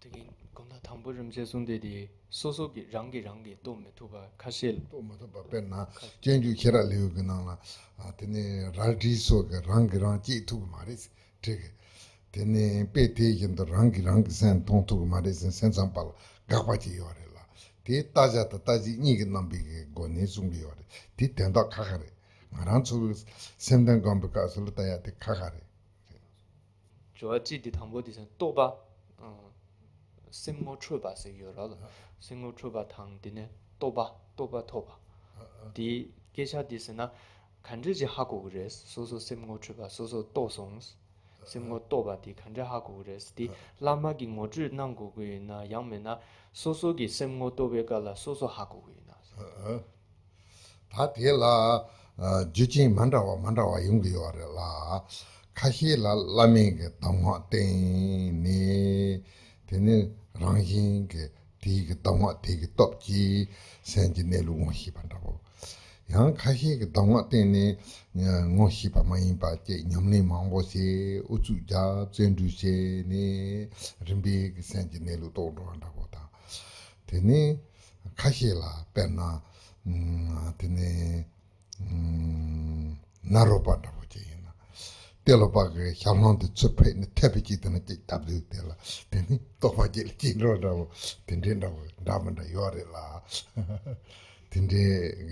དེ་གིན་གོང་ལ་དང་པོ་རིམ་བྱས་གསུངས་དེ་དེ་སོ་སོ་གིས་རང་གིས་རང་གིས་རྟོགས་མི་ཐུབ་པ་ཁ་ཤས། རྟོགས་མི་ཐུབ་པ། དཔེར་ན་སྤྱོད་འཇུག་ཤེས་རབ་ལེའུ་གི་ནང་ལ། ཨ། དེ་ནས་རལ་གྲིའི་སོ་གིས་རང་གིས་རང་བཅད་ཐུབ་ཀྱི་མ་རེད་ཟེར་བྲིས་གི། དེ་ནས་དཔེ་དེ་བཞིན་དུ་རང་གིས་རང་གི་སེམས་མཐོང་ཐུབ་ཀྱི་མ་རེད་ཟེར། སེམས་ཙམ་པ་ལ་དགག་པ་ཅིག་ཡོད་རེད་ལ། དེ་ལྟ་བྱ་དང་ལྟ་བྱེད་གཉིས་ཀྱི་རྣམ་པའི་གི་སྒོ་ནས་གསུང་གི་ཡོད་རེད། དེ་དོན་དག་ཁ་ཁ་རེད། ང་རང་ཚོ་གི་སེམས་དོན་སྒོམ་པའི་སྐབས་སུ་ལ་ལྟ་ཡ་དེ་ཁ་ཁ་རེད། སྦྱོར་བ་གཅིག་དེ་དང་པོ་དེ་ཚོ་རྟོག་པ། ཨ། སེམས་ངོ་འཕྲོད་པ་ཟེར་ཡོད་ར་ལ། སེམས་ངོ་འཕྲོད་པ་དང་དེ་ནས་རྟོགས་པ། རྟོགས་པ་ཐོབ་པ། དེའི་སྐད་ཆ་དེ་ཟེར་ན་ག་འདྲས་ཅིག་ཧ་གོ་གི་རེད། སོ་སོ་སེམས་ངོ་འཕྲོད་པ། སོ་སོ་རྟོགས་སོང་། སེམས་ངོ་རྟོགས་པ་དེ་ག་འདྲས་ཧ་གོ་གི་རེད། དེ་བླ་མ་གིས་ངོ་སྤྲོད་གནང་དགོས་ཀྱི་ཡོད་ན། ཡང་མིན་ན་སོ་སོ་གིས་སེམས་ངོ་རྟོགས་པའི་སྐབས་ལ་སོ་སོ་ཧ་གོ་གི་ཡོད་ན། ད་དེ་ལ་ཨ་རྒྱུ་རྐྱེན་མ་འདྲ་བ་མ་འདྲ་བ་ཡོང་གི་ཡོད་རེད་ལ། ཁ་ཤས་ལ་བླ་མའི་གི་གདམས་ངག་བསྟེན་ནས། དེ་ནས་རང་བཞིན་གྱི་དེའི་གི་གདམས་ངག་དེ་གི་སྟོབས་ཀྱིས་སེམས་ཀྱི་གནས་ལུགས་ངོ་ཤེས་པ་འདྲ་པོ། ཡང་ཁ་ཤས་ཀྱི་གདམས་ངག་བསྟེན་ནས་ངོ་ཤེས་པ་མ་ཡིན་པ་བཅས་ཉམས་ལེན་མང་པོ་བྱས། ཨུ་ཚུགས་རྒྱབ། བརྩོན་འགྲུས་བྱས་ནས་རིམ་པས་ཀྱི་སེམས་ཀྱི་གནས་ལུགས་རྟོགས་འགྲོ་བ་འདྲ་པོ་དང་། དེ་ནས་ཁ་ཤས་ལ་དཔེར་ན། ཨ། དེ་ནས་ཨ། ནཱ་རོ་པ་འདྲ་པོ་ཅིག་ཡིན་ན། ཏེ་ལོ་པ་གི་ཞབས་ལྷམ་དེ་ཚུར་ཕུད་ནས་ཐེབས་པའི་ཅིག་དེ་ན་ཅིག་བཏབ་དུས། དེ་ལ་དེ་ནི་རྟོགས་པ་ཅིག་ལ་སྐྱེ་འགྲོ་འདྲ་པོ། དེ་འདྲའི་འདྲ་པོ་འདྲ་མི་འདྲ་ཡོད་རེད་ལ། དེ་འདྲའི་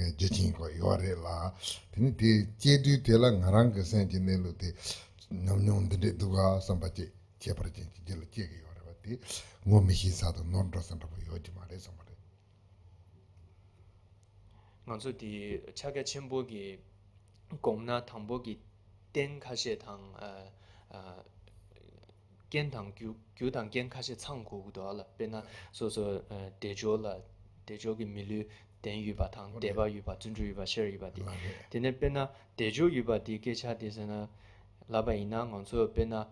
རྒྱུ་རྐྱེན་ཁོ་ཡོད་རེད་ལ། དེ་ནི་དེ་སྐྱེ་དུས་དེ་ལ་ང་རང་གི་སེམས་ཀྱི་གནས་ལུགས་དེ་ཉམས་མྱོང་འདི་འདྲས་འདུག་ག་བསམ་པ་ཅིག་ཁྱད་པར་ཅན་གྱི་རྒྱུད་ལ་སྐྱེ་གི་ཡོད་རེད་པ། དེ་ངོ་མི་ཤེས་ས་དང་ནོར་འགྲོ་ས་འདྲ་པོ་ཡོད་ཀྱི་མ་རེད་བསམ་པ་རེད། ང་ཚོ་དེ་ཕྱག་རྒྱ་ཆེན་པོ་གི་སྒོམ་ན་དང་པོ་གི་རྟེན་ཁ་ཤས་དང་། ཨ། ཨ། རྐྱེན་དང་རྒྱུ། རྒྱུ་དང་རྐྱེན་ཁ་ཤས་ཚང་དགོས་ཀྱི་འདུག་ཨ་ལ། དཔེར་ན་སོ་སོ། ཨ། དལ་འབྱོར་ལ། དལ་འབྱོར་གྱི་མི་ལུས་ལྡན་ཡོད་པ་དང་། དད་པ་ཡོད་པ། བརྩོན་འགྲུས་ཡོད་པ། ཤེས་རབ་ཡོད་པ་དེ། ལགས་རེད། དེ་ནས་དཔེར་ན་དལ་འབྱོར་ཡོད་པ་དེའི་སྐད་ཆ་དེ་ཟེར་ན། ལབ་པ་ཡིན་ན་ང་ཚོ་དཔེར་ན། ཨ།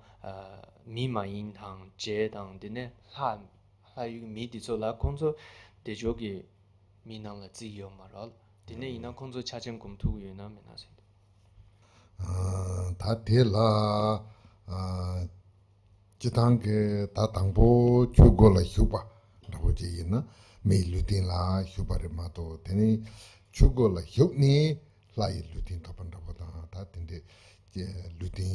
མི་མ་ཡིན་དང་རྗེ་དང་། དེ་ནས་ལྷ། ལྷ་ཡུལ་གྱི་མི་དེ་ཚོ་ལ་ཁོང་ཚོ་དལ་འབྱོར་གྱི་མི་ནང་ལ་བརྩིས་ཡོད་མ་རེད། དེ་ནས་ཡིན་ན་ཁོང་ཚོ་ཕྱག་ཆེན་སྒོམ་ཐུབ་ཀྱི་ཡོད་ན་མེད་ན་ཟེར་དུས། ཨ། ད་དེ་ལ། ཨ། སྤྱིར་བཏང་གི་ད་དང་པོ་ཆོས་སྒོ་ལ་ཞུགས་པ་འདྲ་པོ་ཅིག་ཡིན་ན་མིའི་ལུས་རྟེན་ལ་ཞུགས་པ་རེད་མ་གཏོགས། དེ་ནས་ཆོས་སྒོ་ལ་ཞུགས་ནས་ལྷ་ཡི་ལུས་རྟེན་ཐོབ་པ་འདྲ་པོ་དང་། ད་དེ་འདྲའི་ལུས་རྟེན་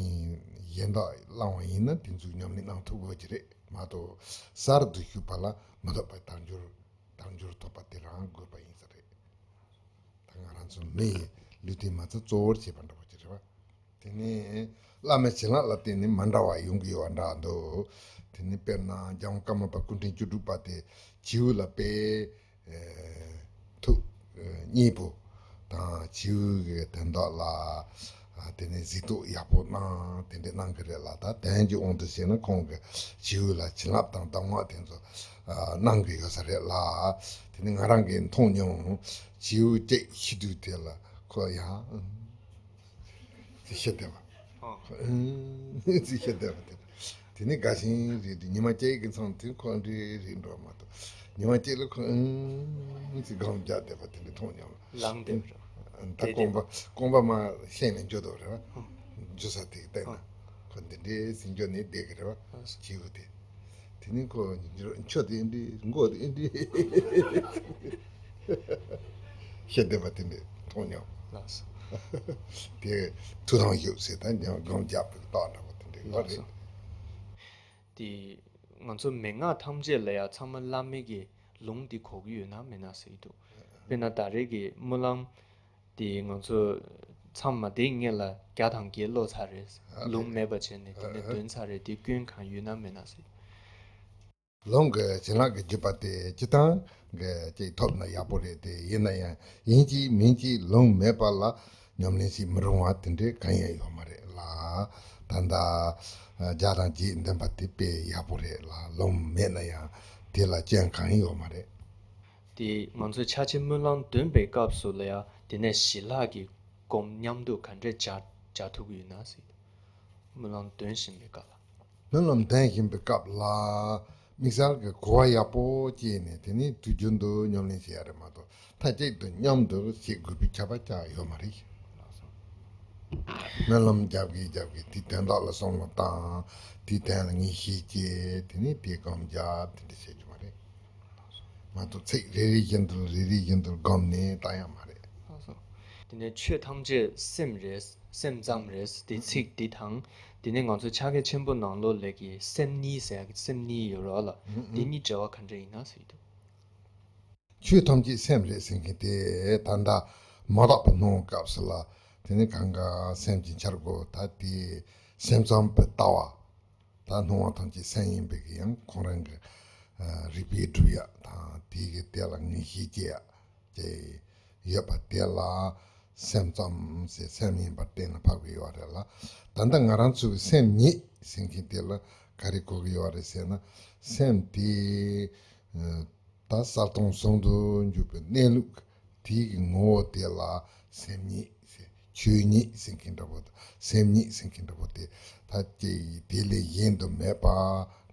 གཞན་དག་བླངས་པ་ཡིན་ན་དེ་ཚོ་ཉམས་ལེན་གནང་ཐུབ་དགོས་ཀྱི་རེད་མ་གཏོགས། གསར་དུ་ཞུགས་པ་ལ་མི་ཐོབ་པའི་དལ་འབྱོར། དལ་འབྱོར་ཐོབ་པ་དེ་རང་དགོས་པ་ཡིན་ས་རེད། ད་ང་རང་ཚོ་མི་ཡི་ལུས་རྟེན་མ་ཚད་གཙོ་བོར་བྱེད་པ་འདྲ་པོ་ཅིག་རེད་བ། དེ་ནས་བླ་མའི་བྱིན་རླབས་ལ་བརྟེན་ནས་མ་འདྲ་བ་ཡོང་གི་ཡོད་པ་འདྲ་འདུག་དེ་ནས་དཔེར་ན་རྒྱལ་དབང་ཀརྨ་པ་སྐུ་ཕྲེང་བཅུ་དྲུག་པ་དེ་བྱིའུ་ལ་དཔེ། ཨ། ཐུགས་མཉེས་པོ་དང་། བྱིའུ་གི་དོན་དག་ལ། ཨ། དེ་ནས་གཟིགས་རྟོག་ཡག་པོ་གནང་། དེ་འདྲ་གནང་གི་རེད་ལ། ད་དོན་གྱི་དབང་དུ་བྱས་ན་ཁོང་གིས་བྱིའུ་ལ་བྱིན་རླབས་དང་གདམས་ངག་དེ་ཚོ། ཨ། གནང་གི་ཡོད་ས་རེད་ལ། དེ་ནི་ང་རང་གིས་མཐོང་མྱོང་། བྱིའུ་སྐད་ཤི་དུས་དེ་ལ་ཁོ་ཡང་ཅིག་ཤི་བསྡད་པ། ཨོ། ཁོ་ཨང་ཅིག་ཤི་བསྡད་པ་དེ། དེ་ནི་དགའ་ཞེན་རེད་དེ། ཉི་མ་གཅིག་གི་མཚམས་དེ་ཁོ་འདྲ་རེད་འགྲོ་མ་གཏོགས། ཉི་མ་གཅིག་ལ་ཁོ་ཨང་ཅིག་སྒོམ་རྒྱག་བསྡད་པ་དེ་འདྲ་མཐོང་མྱོང་། ལངས་བསྡད་པ་རེད། ད་རྐང་པ་རྐང་པ་མར་ཤེད་ནས་འཇུ་འདུག་རེད་བ། འཇུ་ས་དེ་བལྟས་ན། ཁོ་འདི་འདྲའི་ཟིན་འཇོག་ནས་བསྡད་ཀྱི་རེད་བ། བྱིའུ་དེ། དེ་ནི་ཁོ་མཆུ་དེ་འདྲའི། མགོ་དེ་འདྲའི་ཤི་བསྡད་པ་དེ་འདྲ་མཐོང་མྱོང་། ལགས་སོ། དེ་ཐུགས་དམ་བཞུགས་ཟེར། ད་ཉམས་སྒོམ་རྒྱག་པའི་རྟགས་འདྲ་པོ་དེ་འདྲ་ཡོད་རེད། ལགས་སོ། དེ་ང་ཚོ་མན་ངག་ཐམས་ཅད་ལ་ཡང་ཚང་མ་བླ་མའི་གི་ལུང་དེ་གོ་གི་ཡོད་ན་མེད་ན་ཟེར་གྱི་འདུག་དཔེར་ན་ད་རེས་ཀྱི་སྨོན་ལམ་དེ་ང་ཚོ་མཚམས་མ་དེ་སྔོན་ལ་བརྒྱ་དང་བརྒྱད་ཀློག་ཚར་རེད། ཨ། ལུང་མེད་པ་བྱས་ནས། དེ་ནས་ཨ། འདོན་ཚར་རེད། དེ་སྐྱོན་གང་ཡོད་ན་མེད་ན་ཟེར། ལུང་གི་བྱིན་རླབས་ཀྱི་བརྒྱུད་པ་དེ་སྤྱིར་བཏང་གི་ཅིག་ཐོབ་ན་ཡག་པོ་རེད་དེ། ཡིན་ན་ཡང་ཡིན་གཅིག་མིན་གཅིག་ལུང་མེད་པ་ལ། ཉམས་ལེན་བྱེད་མི་རུང་བ་དེ་འདྲའི་གང་ཡང་ཡོད་མ་རེད་ལ། ད་ལྟ་བརྒྱ་དང་བརྒྱད་འདོན་པ་དེ་དཔེ་ཡག་པོ་རེད་ལ། ལོང་མེད་ན་ཡང་དེ་ལ་སྐྱོན་གང་ཡང་ཡོད་མ་རེད། དེ་ང་ཚོས་ཕྱག་ཆེན་སྨོན་ལམ་འདོན་པའི་སྐབས་སུ་ལ་ཡང་དེ་ནས་ཞི་ལྷག་གི་སྒོམ་མཉམ་དུ་ག་འདྲས་སྦྱར་སྦྱར་ཐུབ་ཀྱི་ཡོད་ན་ཟེར། སྨོན་ལམ་འདོན་བཞིན་པའི་སྐབས་ལ། སྨོན་ལམ་འདོན་བཞིན་པའི་སྐབས་ལ་དམིགས་བསལ་གྱི་གོ་བ་ཡག་པོ་སྐྱེས་ནས་དེ་ནས་དུས་རྒྱུན་དུ་ཉམས་ལེན་བྱེད་ཡ་རེད་མ་གཏོགས། མཐའ་གཅིག་ཏུ་མཉམ་དུ་བྱེད་དགོས་པའི་ཁྱབ་པ་ཅང་ཡོད་མ་རེད། སྨོན་ལམ་རྒྱབ་ཀྱི་རྒྱབ་ཀྱི་དེའི་དོན་དག་ལ་བསམ་བློ་བཏང་། དེའི་དོན་ལ་ངེས་ཤེས་སྐྱེས། དེ་ནས་དེའི་སྒོམ་རྒྱབ། དེ་འདྲ་བྱེད་རྒྱུ་མ་རེད། མ་གཏོགས་ཚིག་རེ་རེ་བཞིན་དུ་རེ་རེ་བཞིན་དུ་བསྒོམས་ནས་བཏང་ཡག་མ་རེད། ལགས་སོ། དེ་ནས་ཆོས་ཐམས་ཅད་སེམས་རེད། སེམས་ཙམ་རེད། དེ་ཚིག་འདི་དང་། དེ་ནས་ང་ཚོ་ཕྱག་རྒྱ་ཆེན་པོ་ནང་ལོགས་ལས་ཀྱི་སེམས་གཉིས་ཟེར་ཡག་གི་སེམས་གཉིས་ཡོད་རེད་ལ། འདི་གཉིས་འབྲེལ་བ་ག་འདྲ་ཡིན་ན་ཟེར་གྱི་འདུག་ཆོས་ཐམས་ཅད་སེམས་རེད་ཟེར་མཁན་དེ་ད་ལྟ་མ་དག་པ་སྣང་བའི་སྐབས་སུ་ལ། དེ་ནི་གང་ག་སེམས་ཀྱི་འཆར་སྒོ་ད་དེ་སེམས་ཙམ་པའི་ལྟ་བ། ད་སྣང་བ་ཐམས་ཅད་སེམས་ཡིན་པའི་གི་ཡང་ཁོང་རང་གི་རིགས་པས་སྒྲུབ་ཡག་དང་། དེའི་གི་དེ་ལ་ངེས་ཤེས་སྐྱེ་ཡག་ཅེས་ཡོད་པ་དེ་ལ་སེམས་ཙམ་ཟེར། སེམས་ཡིན་པར་བསྟན་ནས་ཕབ་ཀྱི་ཡོད་རེད་ལ། ད་ལྟ་ང་རང་ཚོ་གི་སེམས་ཉིད་ཟེར་མཁན་དེ་ལ་ག་རེ་གོ་གི་ཡོད་རེད་ཟེར་ན། སེམས་དེ་ད་གསལ་སྟོང་ཟུང་དུ་འཇུག་པའི་གནས་ལུགས་དེའི་གི་ངོ་བོ་དེ་ལ་སེམས་ཉིད་ཟེར། ཆོས་ཉིད་ཟེར་མཁན་འདྲ་པོ་དང་། སེམས་ཉིད་ཟེར་མཁན་འདྲ་པོ་དེ་ད་དེ་དེ་ལས་གཞན་དུ་མེད་པ་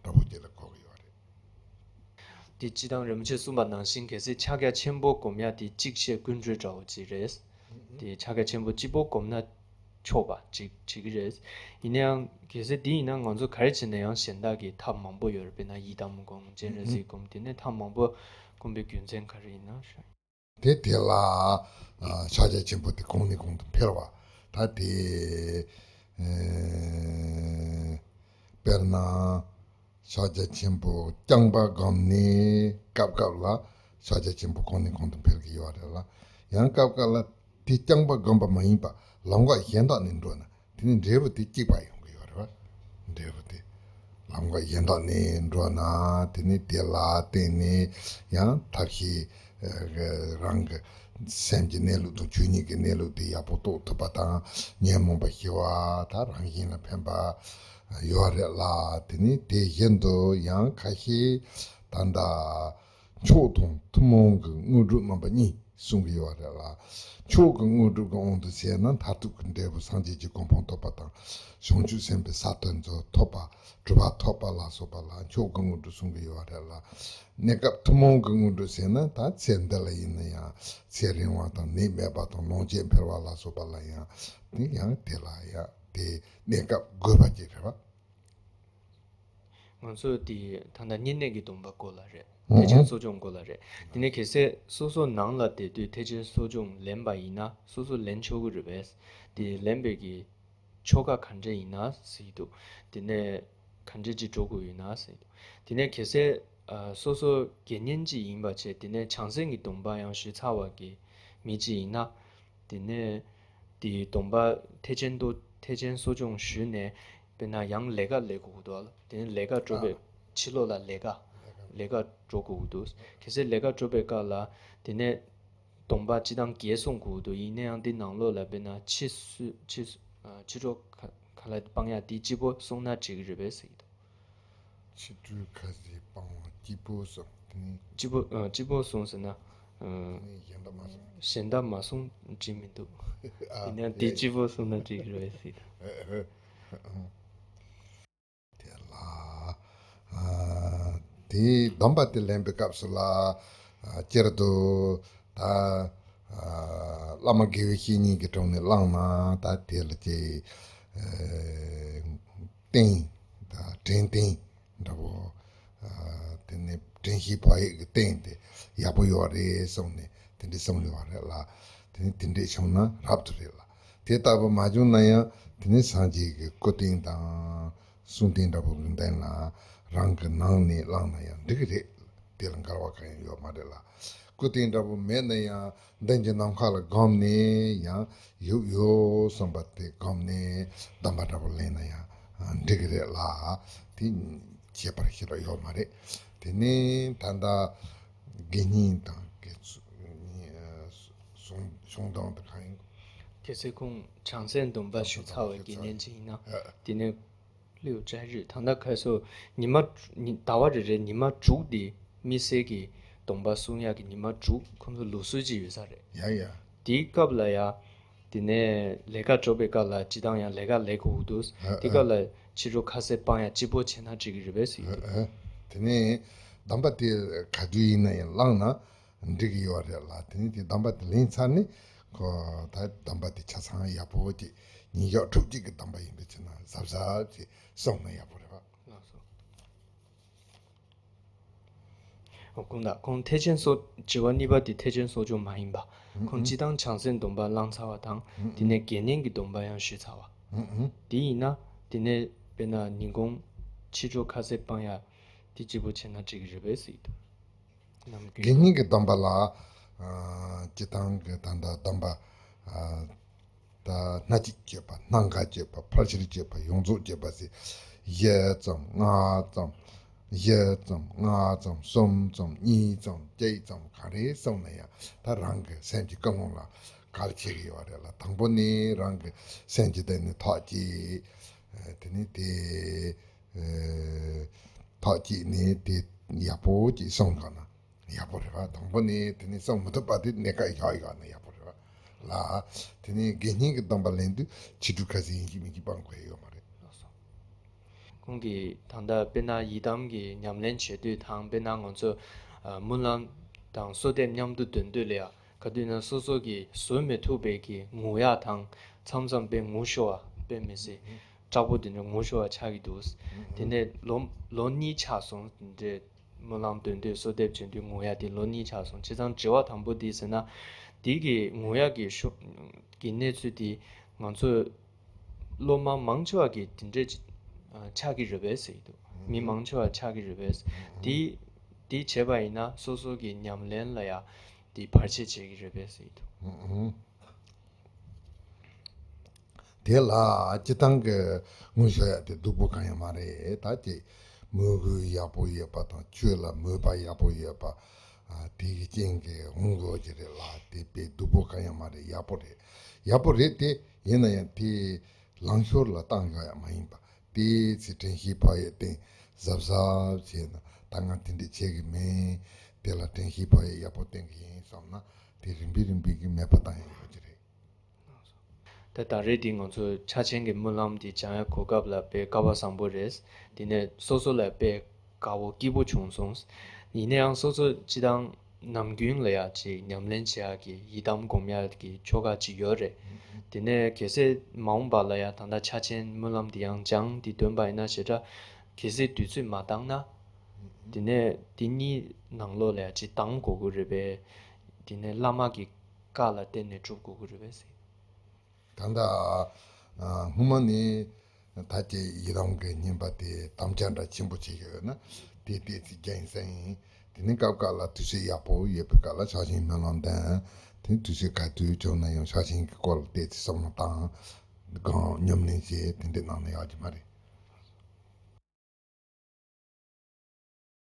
འདྲ་པོ་དེ་ལ་གོ་གི་ཡོད་རེད། དེ་སྤྱིར་བཏང་རིན་པོ་ཆེས་གསུངས་པ་ནང་བཞིན་གལ་སྲིད་ཕྱག་རྒྱ་ཆེན་པོ་སྒོམ་ཡག་དེ་གཅིག་བཤད་ཀུན་གྲོལ་འདྲ་བོ་ཅིག་རེད། དེ་ཕྱག་རྒྱ་ཆེན་པོ་གཅིག་པོ་སྒོམ་ན་ཆོག་པ་ཅིག་བྱེད་ཀྱི་རེད། ཡིན་ན་ཡང་གལ་སྲིད་དེ་ཡིན་ན་ང་ཚོ་ག་རེ་བྱས་ན་ཡང་གཞན་དག་གི་ཐབས་མང་པོ་ཡོད་རེད། དཔེར་ན་ཡི་དམ་སྒོམ། སྤྱན་རས་གཟིགས་སྒོམ། དེ་ནས་ཐབས་མང་པོ་སྒོམ་པའི་རྒྱུ་མཚན་ག་རེ་ཡིན་ན་ཞུ། དེ་དེ་ལ་ཨ་ཕྱག་རྒྱ་ཆེན་པོ་དེ་གོང་ནས་གོང་དུ་འཕེལ་བ། ད་དེ་ཨེ་དཔེར་ན་ཕྱག་རྒྱ་ཆེན་པོ་རྐྱང་པ་བསྒོམས་ནས་སྐབས་སྐབས་ལ་ཕྱག་རྒྱ་ཆེན་པོ་གོང་ནས་གོང་དུ་འཕེལ་གྱི་ཡོད་རེད་ལ། ཡང་སྐབས་སྐབས་ལ་དེ་རྐྱང་པ་བསྒོམས་པ་མ་ཡིན་པ་ལམ་ཁ་གཞན་དག་ནས་འགྲོ་ན། དེ་ནི་འབྲས་བུ་དེ་གཅིག་པ་ཡོང་གི་ཡོད་རེད་བ། འབྲས་བུ་དེ་ལམ་ཁ་གཞན་དག་ནས་འགྲོ་ན། དེ་ནི་དེ་ལ་བརྟེན་ནས་ཡང་ཐབས་ཤེས་ཨ་རང་གི་སེམས་ཀྱི་གནས་ལུགས་དང་ཆོས་ཉིད་ཀྱི་གནས་ལུགས་དེ་ཡག་པོ་རྟོགས་ཐུབ་པ་དང་། ཉོན་མོངས་པ་ཞི་བ་དང་། རང་བཞིན་ལ་ཕན་པ་ཡོད་རེད་ལ། དེ་ནི་དེ་བཞིན་དུ་ཡང་ཁ་ཤས་ད་ལྟ་མཆོག་དང་ཐུན་མོང་གི་དངོས་གྲུབ་རྣམ་པ་གཉིས་གསུང་གི་ཡོད་རེད་ལ། མཆོག་གི་དངོས་གྲུབ་ཀྱི་དབང་དུ་བྱས་ན་མཐར་ཐུག་གི་འབྲས་བུ་སངས་རྒྱས་ཀྱི་གོ་འཕང་ཐོབ་པ་དང་། བྱང་ཆུབ་སེམས་དཔའི་ས་བོན་ཚོ་ཐོབ་པ། གྲུབ་པ་ཐོབ་པ་ལ་སོགས་པ་ལ་མཆོག་གི་དངོས་གྲུབ་གསུང་གི་ཡོད་རེད་ལ། གནས་སྐབས་ཐུན་མོང་གི་དངོས་གྲུབ་ཟེར་ན། ད་ཚེ་འདི་ལ་ཡིན་ན་ཡང་ཚེ་རིང་བ་དང་། ནད་མེད་པ་དང་། ལོངས་སྤྱོད་འཕེལ་བ་ལ་སོགས་པ་ལ་ཡང་དེ་ཡང་དེ་ལ་ཡང་དེ་གནས་སྐབས་དགོས་པ་ཅིག་རེད་བ། ང་ཚོ་དེ་ད་ལྟ་བསྙེན་གནས་ཀྱི་སྡོམ་པ་སྐོར་ལ་རེད། ཐེག་ཆེན་གསོ་སྦྱོང་སྐོར་ལ་རེད། དེ་ནས་གལ་སྲིད་སོ་སོ་ནང་ལ་བསྡད་དུས་ཐེག་ཆེན་གསོ་སྦྱོང་ལེན་པ་ཡིན་ན། སོ་སོ་ལེན་ཆོག་གི་རེད་པས། དེ་ལེན་པའི་གི་ཆོ་ག་ག་འདྲས་ཡིན་ན་ཟེར་གྱི་འདུག་དེ་ནས་ག་འདྲས་ཅིག་འགྲོ་དགོས་ཡོད་ན་ཟེར་གྱི་འདུག་དེ་ནས་གལ་སྲིད་ཨ་སོ་སོ་དགེ་བསྙེན་ཅིག་ཡིན་པ་བྱས། དེ་ནས་བྱང་སེམས་ཀྱི་སྡོམ་པ་ཡང་ཞུས་ཚར་བ་གི་མི་ཅིག་ཡིན་ན། དེ་ནས་དེའི་སྡོམ་པ་ཐེག་ཆེན་དུ་ཐེག་ཆེན་གསོ་སྦྱོང་ཞུས་ནས། དཔེར་ན་ཡང་ལས་ཀ་ལས་དགོས་ཀྱི་འདུག་ལ། དེ་ནས་ལས་ཀ་འགྲོ་བའི་ཕྱི་ལོགས་ལ་ལས་ཀ་ལས་ཀ་འགྲོ་དགོས་ཀྱི་འདུག་གལ་སྲིད་ལས་ཀ་འགྲོ་བའི་སྐབས་ལ་དེ་ནས་སྡོམ་པ་སྤྱིར་བཏང་བརྒྱད་སྲུང་དགོས་ཀྱི་འདུག་ཡིན་ན་ཡང་འདི་ནང་ལོགས་ལ་དཔེར་ན་ཕྱི་སོ་ཕྱི་སོ་ཨ་ཕྱི་དྲོ་ཁ་ཁ་ལག་སྤང་ཡག་དེ་གཅིག་པོ་སྲུང་ན་འགྲིག་གི་རེད་པས་ཟེར་གྱི་འདུག་ཕྱི་དྲོའི་ཁ་ཟས་སྤང་བ་གཅིག་པོ་སོང་། དེ་ནས་གཅིག་པོ་ཨ་གཅིག་པོ་སོང་ཟེར་ན། ཨ་དེ་ནས་གཞན་དག་མ་སོང་། གཞན་དག་མ་སོང་འགྲིག་མི་འདུག་ཨ་ཡིན་ན་དེ་ཡ་གཅིག་པོ་སོང་ན་འགྲིག་གི་རེད་ཟེར། དེ་ལ་ཨ་དེའི་སྡོམ་པ་དེ་ལེན་པའི་སྐབས་སུ་ལ་ཨ་སྤྱིར་དུ་ད་ཨ་བླ་མ་དགེ་བའི་བཤེས་གཉེན་གྱི་དྲུང་ནས་བླངས་ན། ད་དེ་ལ་ཅིག་ཨ་རྟེན་དང་དྲན་རྟེན་འདྲ་པོ། ཨ་དེ་ནས་དྲན་ཤེས་བག་ཡོད་ཀྱི་རྟེན་དེ་ཡག་པོ་ཡོད་རེད་གསུངས་ནས་དེ་འདྲས་གསུངས་ཡོད་རེད་ལ། དེ་ནས་དེ་འདྲས་བྱུང་ན་རབ་ཏུ་རེད་ལ། དེ་ལྟ་བུ་མ་བྱུང་ན་ཡང་དེ་ནས་སངས་རྒྱས་ཀྱི་སྐུ་རྟེན་དང་གསུང་རྟེན་འདྲ་པོ་གི་མདུན་ལ་རང་གི་ནང་ནས་བླངས་ན་ཡང་འགྲིག་གི་རེད། དེ་ལ་འགལ་བ་གང་ཡང་ཡོད་མ་རེད་ལ། སྐུ་རྟེན་འདྲ་པོ་མེད་ན་ཡང་མདུན་གྱི་ནམ་མཁའ་ལ་བསྒོམས་ནས། ཡང་ཡོད་ཡོད་བསམ་པ་དེ་བསྒོམས་ནས་སྡོམ་པ་འདྲ་པོ་ལེན་ན་ཡང་འགྲིག་གི་རེད་ལ། དེ་ཁྱད་པར་ཞེ་དྲག་ཡོད་མ་རེད། དེ་ནས་ད་ལྟ་དགེ་བསྙེན་དང་དགེ་ཚུལ་གསུང་གསུང་སྡོམ་དེ་གང་ཡིན། གལ་སྲིད་ཁོང་བྱང་སེམས་སྡོམ་པ་ཞུ་ཚར་བའི་དགེ་བསྙེན་ཅིག་ཡིན་ན། ཨ། དེ་ནས་ལེའུ་བཅུ་བཞི། ད་ལྟ་ཁ་སོ་ཉི་མ་ཉི་ཟླ་བ་རེ་རེ་ཉི་མ་དྲུག་དེ་དམིགས་བསལ་གྱི་སྡོམ་པ་སྲུང་ཡག་གི་ཉི་མ་དྲུག་ཁོང་ཚོ་ལུགས་སྲོལ་ཅིག་ཡོད་ས་རེད། ཡ་ཡ། དེའི་སྐབས་ལ་ཡ། དེ་ནས་ལས་ཀ་འགྲོ་བའི་སྐབས་ལ་སྤྱི་བཏང་ཡང་ལས་ཀ་ལས་དགོས་འདུག་ཨ། དེ་སྐབས་ལ་ཕྱི་དྲོ་ཁ་ཟས་སྤང་ཡ་གཅིག་པོ་བྱས་ན་འགྲིག་གི་རེད་པས་ཟེར་གྱི་འདུག་ཨ། དེ་ནས་སྡོམ་པ་དེ་ག་དུས་ཡིན་ན་ཡང་བླངས་ན་འགྲིག་གི་ཡོད་རེད་ལ། དེ་ནས་དེ་སྡོམ་པ་དེ་ལེན་ཚར་ནས་ཁོ་ད་སྡོམ་པ་དེ་ཆ་ཚང་ཡག་པོ་ཅིག་ཉིན་ཞག་དྲུག་ཅིག་གི་སྡོམ་པ་ཡིན་པའི་ཕྱིར་ན་གཟབ་གཟབ་ཅིག་སྲུང་ན་ཡག་པོ་རེད་པ། ལགས་སོ། ཁོང་དང་ཁོང་ཐེག་ཆེན་གསོ། བྱེ་བ་གཉིས་པ་དེ་ཐེག་ཆེན་གསོ་སྦྱོང་མ་ཡིན་པ། ཁོང་སྤྱི་བཏང་བྱང་སེམས་སྡོམ་པ་བླངས་ཚར་བ་དང་། དེ་ནས་དགེ་བསྙེན་གྱི་སྡོམ་པ་ཡང་ཞུས་ཚར་བ། དེ་ཡིན་ན་དེ་ནས་དཔེར་ན་ཉིན་གུང་ཕྱི་དྲོ་ཁ་ཟས་སྤང་ཡ་དེ་གཅིག་པོ་བྱས་ན་འགྲིག་གི་རེད་པས་ཟེར་གྱི་འདུག་ནམ་རྒྱུན་དགེ་བསྙེན་གྱི་སྡོམ་པ་ལ། ཨ། སྤྱི་བཏང་གི་ད་ལྟ་སྡོམ་པ། ཨ། ད་སྣ་གཅིག་སྤྱོད་པ། སྣ་འགའ་སྤྱོད་པ། ཕལ་ཆེར་སྤྱོད་པ། ཡོངས་རྫོགས་སྤྱོད་པ་ཟེར། བཞི་ཙམ། ལྔ་ཙམ། བཞི་ཙམ། ལྔ་ཙམ། གསུམ་ཙམ། གཉིས་ཙམ། གཅིག་ཙམ། ག་རེ་སོང་ན་ཡང་ད་རང་གི་སེམས་ཀྱི་ཀུན་སློང་ལ་གལ་ཆེ་གི་ཡོད་རེད་ལ། དང་པོ་ནི་རང་གི་སེམས་ཀྱི་སྟེང་ནས་ཐག་བཅད། དེ་ནས་དེ། ཨེ། ཐག་བཅད་ནས་དེ་ཡག་པོ་ཅིག་སྲུང་དགོས་ན་ཡག་པོ་རེད་པ། དང་པོ་ནས་དེ་ནས་སྲུང་མི་ཐུབ་པ་དེ་གནས་སྐབས་བཞག་ཡོད་ན་ཡག་པོ་རེད་པ་ལ། དེ་ནས་དགེ་བསྙེན་གྱི་སྡོམ་པ་ལེན་དུས་ཕྱི་དྲོ་ཁ་ཟས་ཡིན་གཅིག་མིན་གཅིག་སྤང་དགོས་ཡོད་མ་རེད། ཁོང་གིས་ད་ལྟ་དཔེར་ན་ཡི་དམ་གྱི་ཉམས་ལེན་བྱེད་དུས་དང་དཔེར་ན་ང་ཚོ་ཨ་སྨོན་ལམ་དང་གསོལ་འདེབས་མཉམ་དུ་འདོན་དུས་ལ་ཡ། ག་དུས་ན་སོ་སོ་གིས་བཟོད་མི་ཐུབ་པའི་གི་ངུ་ཡག་དང་མཚམས་མཚམས་དཔེ་ངུ་ཤོར་བ། དཔེ་མི་སྲིད་དྲག་པོ་དེ་འདྲ་ངུ་ཤོར་བ་ཆགས་ཀྱི་འདུག་དེ་ནས་ལོ་ལོ་གཉིས་ཆགས་སོང་། དེ་འདྲའི་སྨོན་ལམ་འདོན་དུས་གསོལ་འདེབས་བྱེད་དུས་ངུ་ཡག་དེ་ལོ་གཉིས་ཆགས་སོང་། བྱས་ཙང་དྲི་བ་དང་པོ་དེ་ཟེར་ན། དེ་གི་ངུ་ཡག་གི་ཤོ་གི་གནས་ཚུལ་དེ་ང་ཚོ་སློབ་མ་མང་ཆེ་བ་གིས་དེ་འདྲའི་ཆགས་ཀྱི་རེད་པས་ཟེར་གྱི་འདུག་མི་མང་ཆེ་བ་ཆགས་ཀྱི་རེད་པས། དེ་དེ་བྱས་པ་ཡིན་ན་སོ་སོ་གི་ཉམས་ལེན་ལ་ཡ་དེ་བར་ཆད་བྱེད་ཀྱི་རེད་པས་ཟེར་གྱི་འདུག་དེ་ལ་སྤྱི་བཏང་གི་ངུ་ཤོར་ཡག་དེ་སྡུག་པོ་གང་ཡང་མ་རེད། ད་ཅིག་མོས་གུས་ཡག་པོ་ཡོད་པ་དང་ཆོས་ལ་མོས་པ་ཡག་པོ་ཡོད་པ། ཨ། དེ་གི་རྐྱེན་གྱིས་འོང་དགོས་ཀྱི་རེད་ལ། དེ་དཔེ་སྡུག་པོ་གང་ཡང་མ་རེད། ཡག་པོ་རེད། ཡག་པོ་རེད་དེ། ཡིན་ན་ཡང་དེ་ལང་ཤོར་ལ་བཏང་ཡག་ཡང་མ་ཡིན་པ། དེའི་ཚེ་དྲན་ཤེས་ཕར་ཡར་བཏང་། གཟབ་གཟབ་བྱས་ན་ད་ང་དེ་འདྲ་བྱེད་ཀྱི་མིན། དེ་ལ་དྲན་ཤེས་ཕར་ཡར་ཡག་པོ་བཏང་གི་ཡིན་བསམ་ན་དེ་རིམ་པས་རིམ་པས་ཀྱིས་མེད་པ་བཏང་ཡག་ཡོད་ཀྱི་རེད། ད་ད་རེས་འདི་ང་ཚོ་ཕྱག་ཆེན་གྱི་སྨོན་ལམ་འདི་སྦྱང་ཡག་གོ་སྐབས་ལ་དཔེ་སྐལ་བ་བཟང་པོ་རེད། དེ་ནས་སོ་སོ་ལ་དཔེ་དགའ་བོ་སྐྱིད་པོ་བྱུང་སོང་། ཡིན་ན་ཡང་སོ་སོ་སྤྱི་བཏང་ནམ་རྒྱུན་ལ་ཡ་ཅིག་ཉམས་ལེན་བྱེད་ཡག་གི་ཡི་དམ་སྒོམ་ཡག་གི་ཆོ་ག་ཅིག་ཡོད་རེད། དེ་ནས་གལ་སྲིད་མ་འོངས་པ་ལ་ཡ་ད་ལྟ་ཕྱག་ཆེན་སྨོན་ལམ་འདི་ཡང་སྦྱང་འདི་འདོན་པ་ཡིན་ན་ཞེ་དྲག་གལ་སྲིད་དུས་ཚོད་མ་འདང་ན། དེ་ནས་འདི་གཉིས་ནང་ལོགས་ལ་ཡ་ཅིག་འདང་དགོས་ཀྱི་རེད་པས། དེ་ནས་བླ་མ་གི་བཀའ་ལ་བརྟེན་ནས་སྒྲུབ་དགོས་ཀྱི་རེད་པས་ཟེར། ད་ལྟ་ཨ་སྔོན་མ་ནས་ད་ཅིག་ཡི་དམ་གྱི་བསྙེན་པ་དེ་དམ་བཅའ་འདྲ་ཆེན་པོ་བྱེད་ཀྱི་ཡོད་ན་དེ་ཏོག་ཙམ་རྒྱུན་བསྲིང་། དེ་ནས་སྐབས་སྐབས་ལ་དུས་ཚོད་ཡག་པོ་ཡོད་པའི་སྐབས་ལ་ཕྱག་ཆེན་སྨོན་ལམ་འདོན། དེ་ནས་དུས་ཚོད་ག་དུས་བྱུང་ན་ཡང་ཕྱག་ཆེན་གྱི་སྐོར་ལ་ཏོག་ཙམ་བསམ་བློ་བཏང་། སྒོམ་ཉམས་ལེན་བྱེད། དེ་འདྲ་གནང་ན་ཡག་གི་མ་རེད།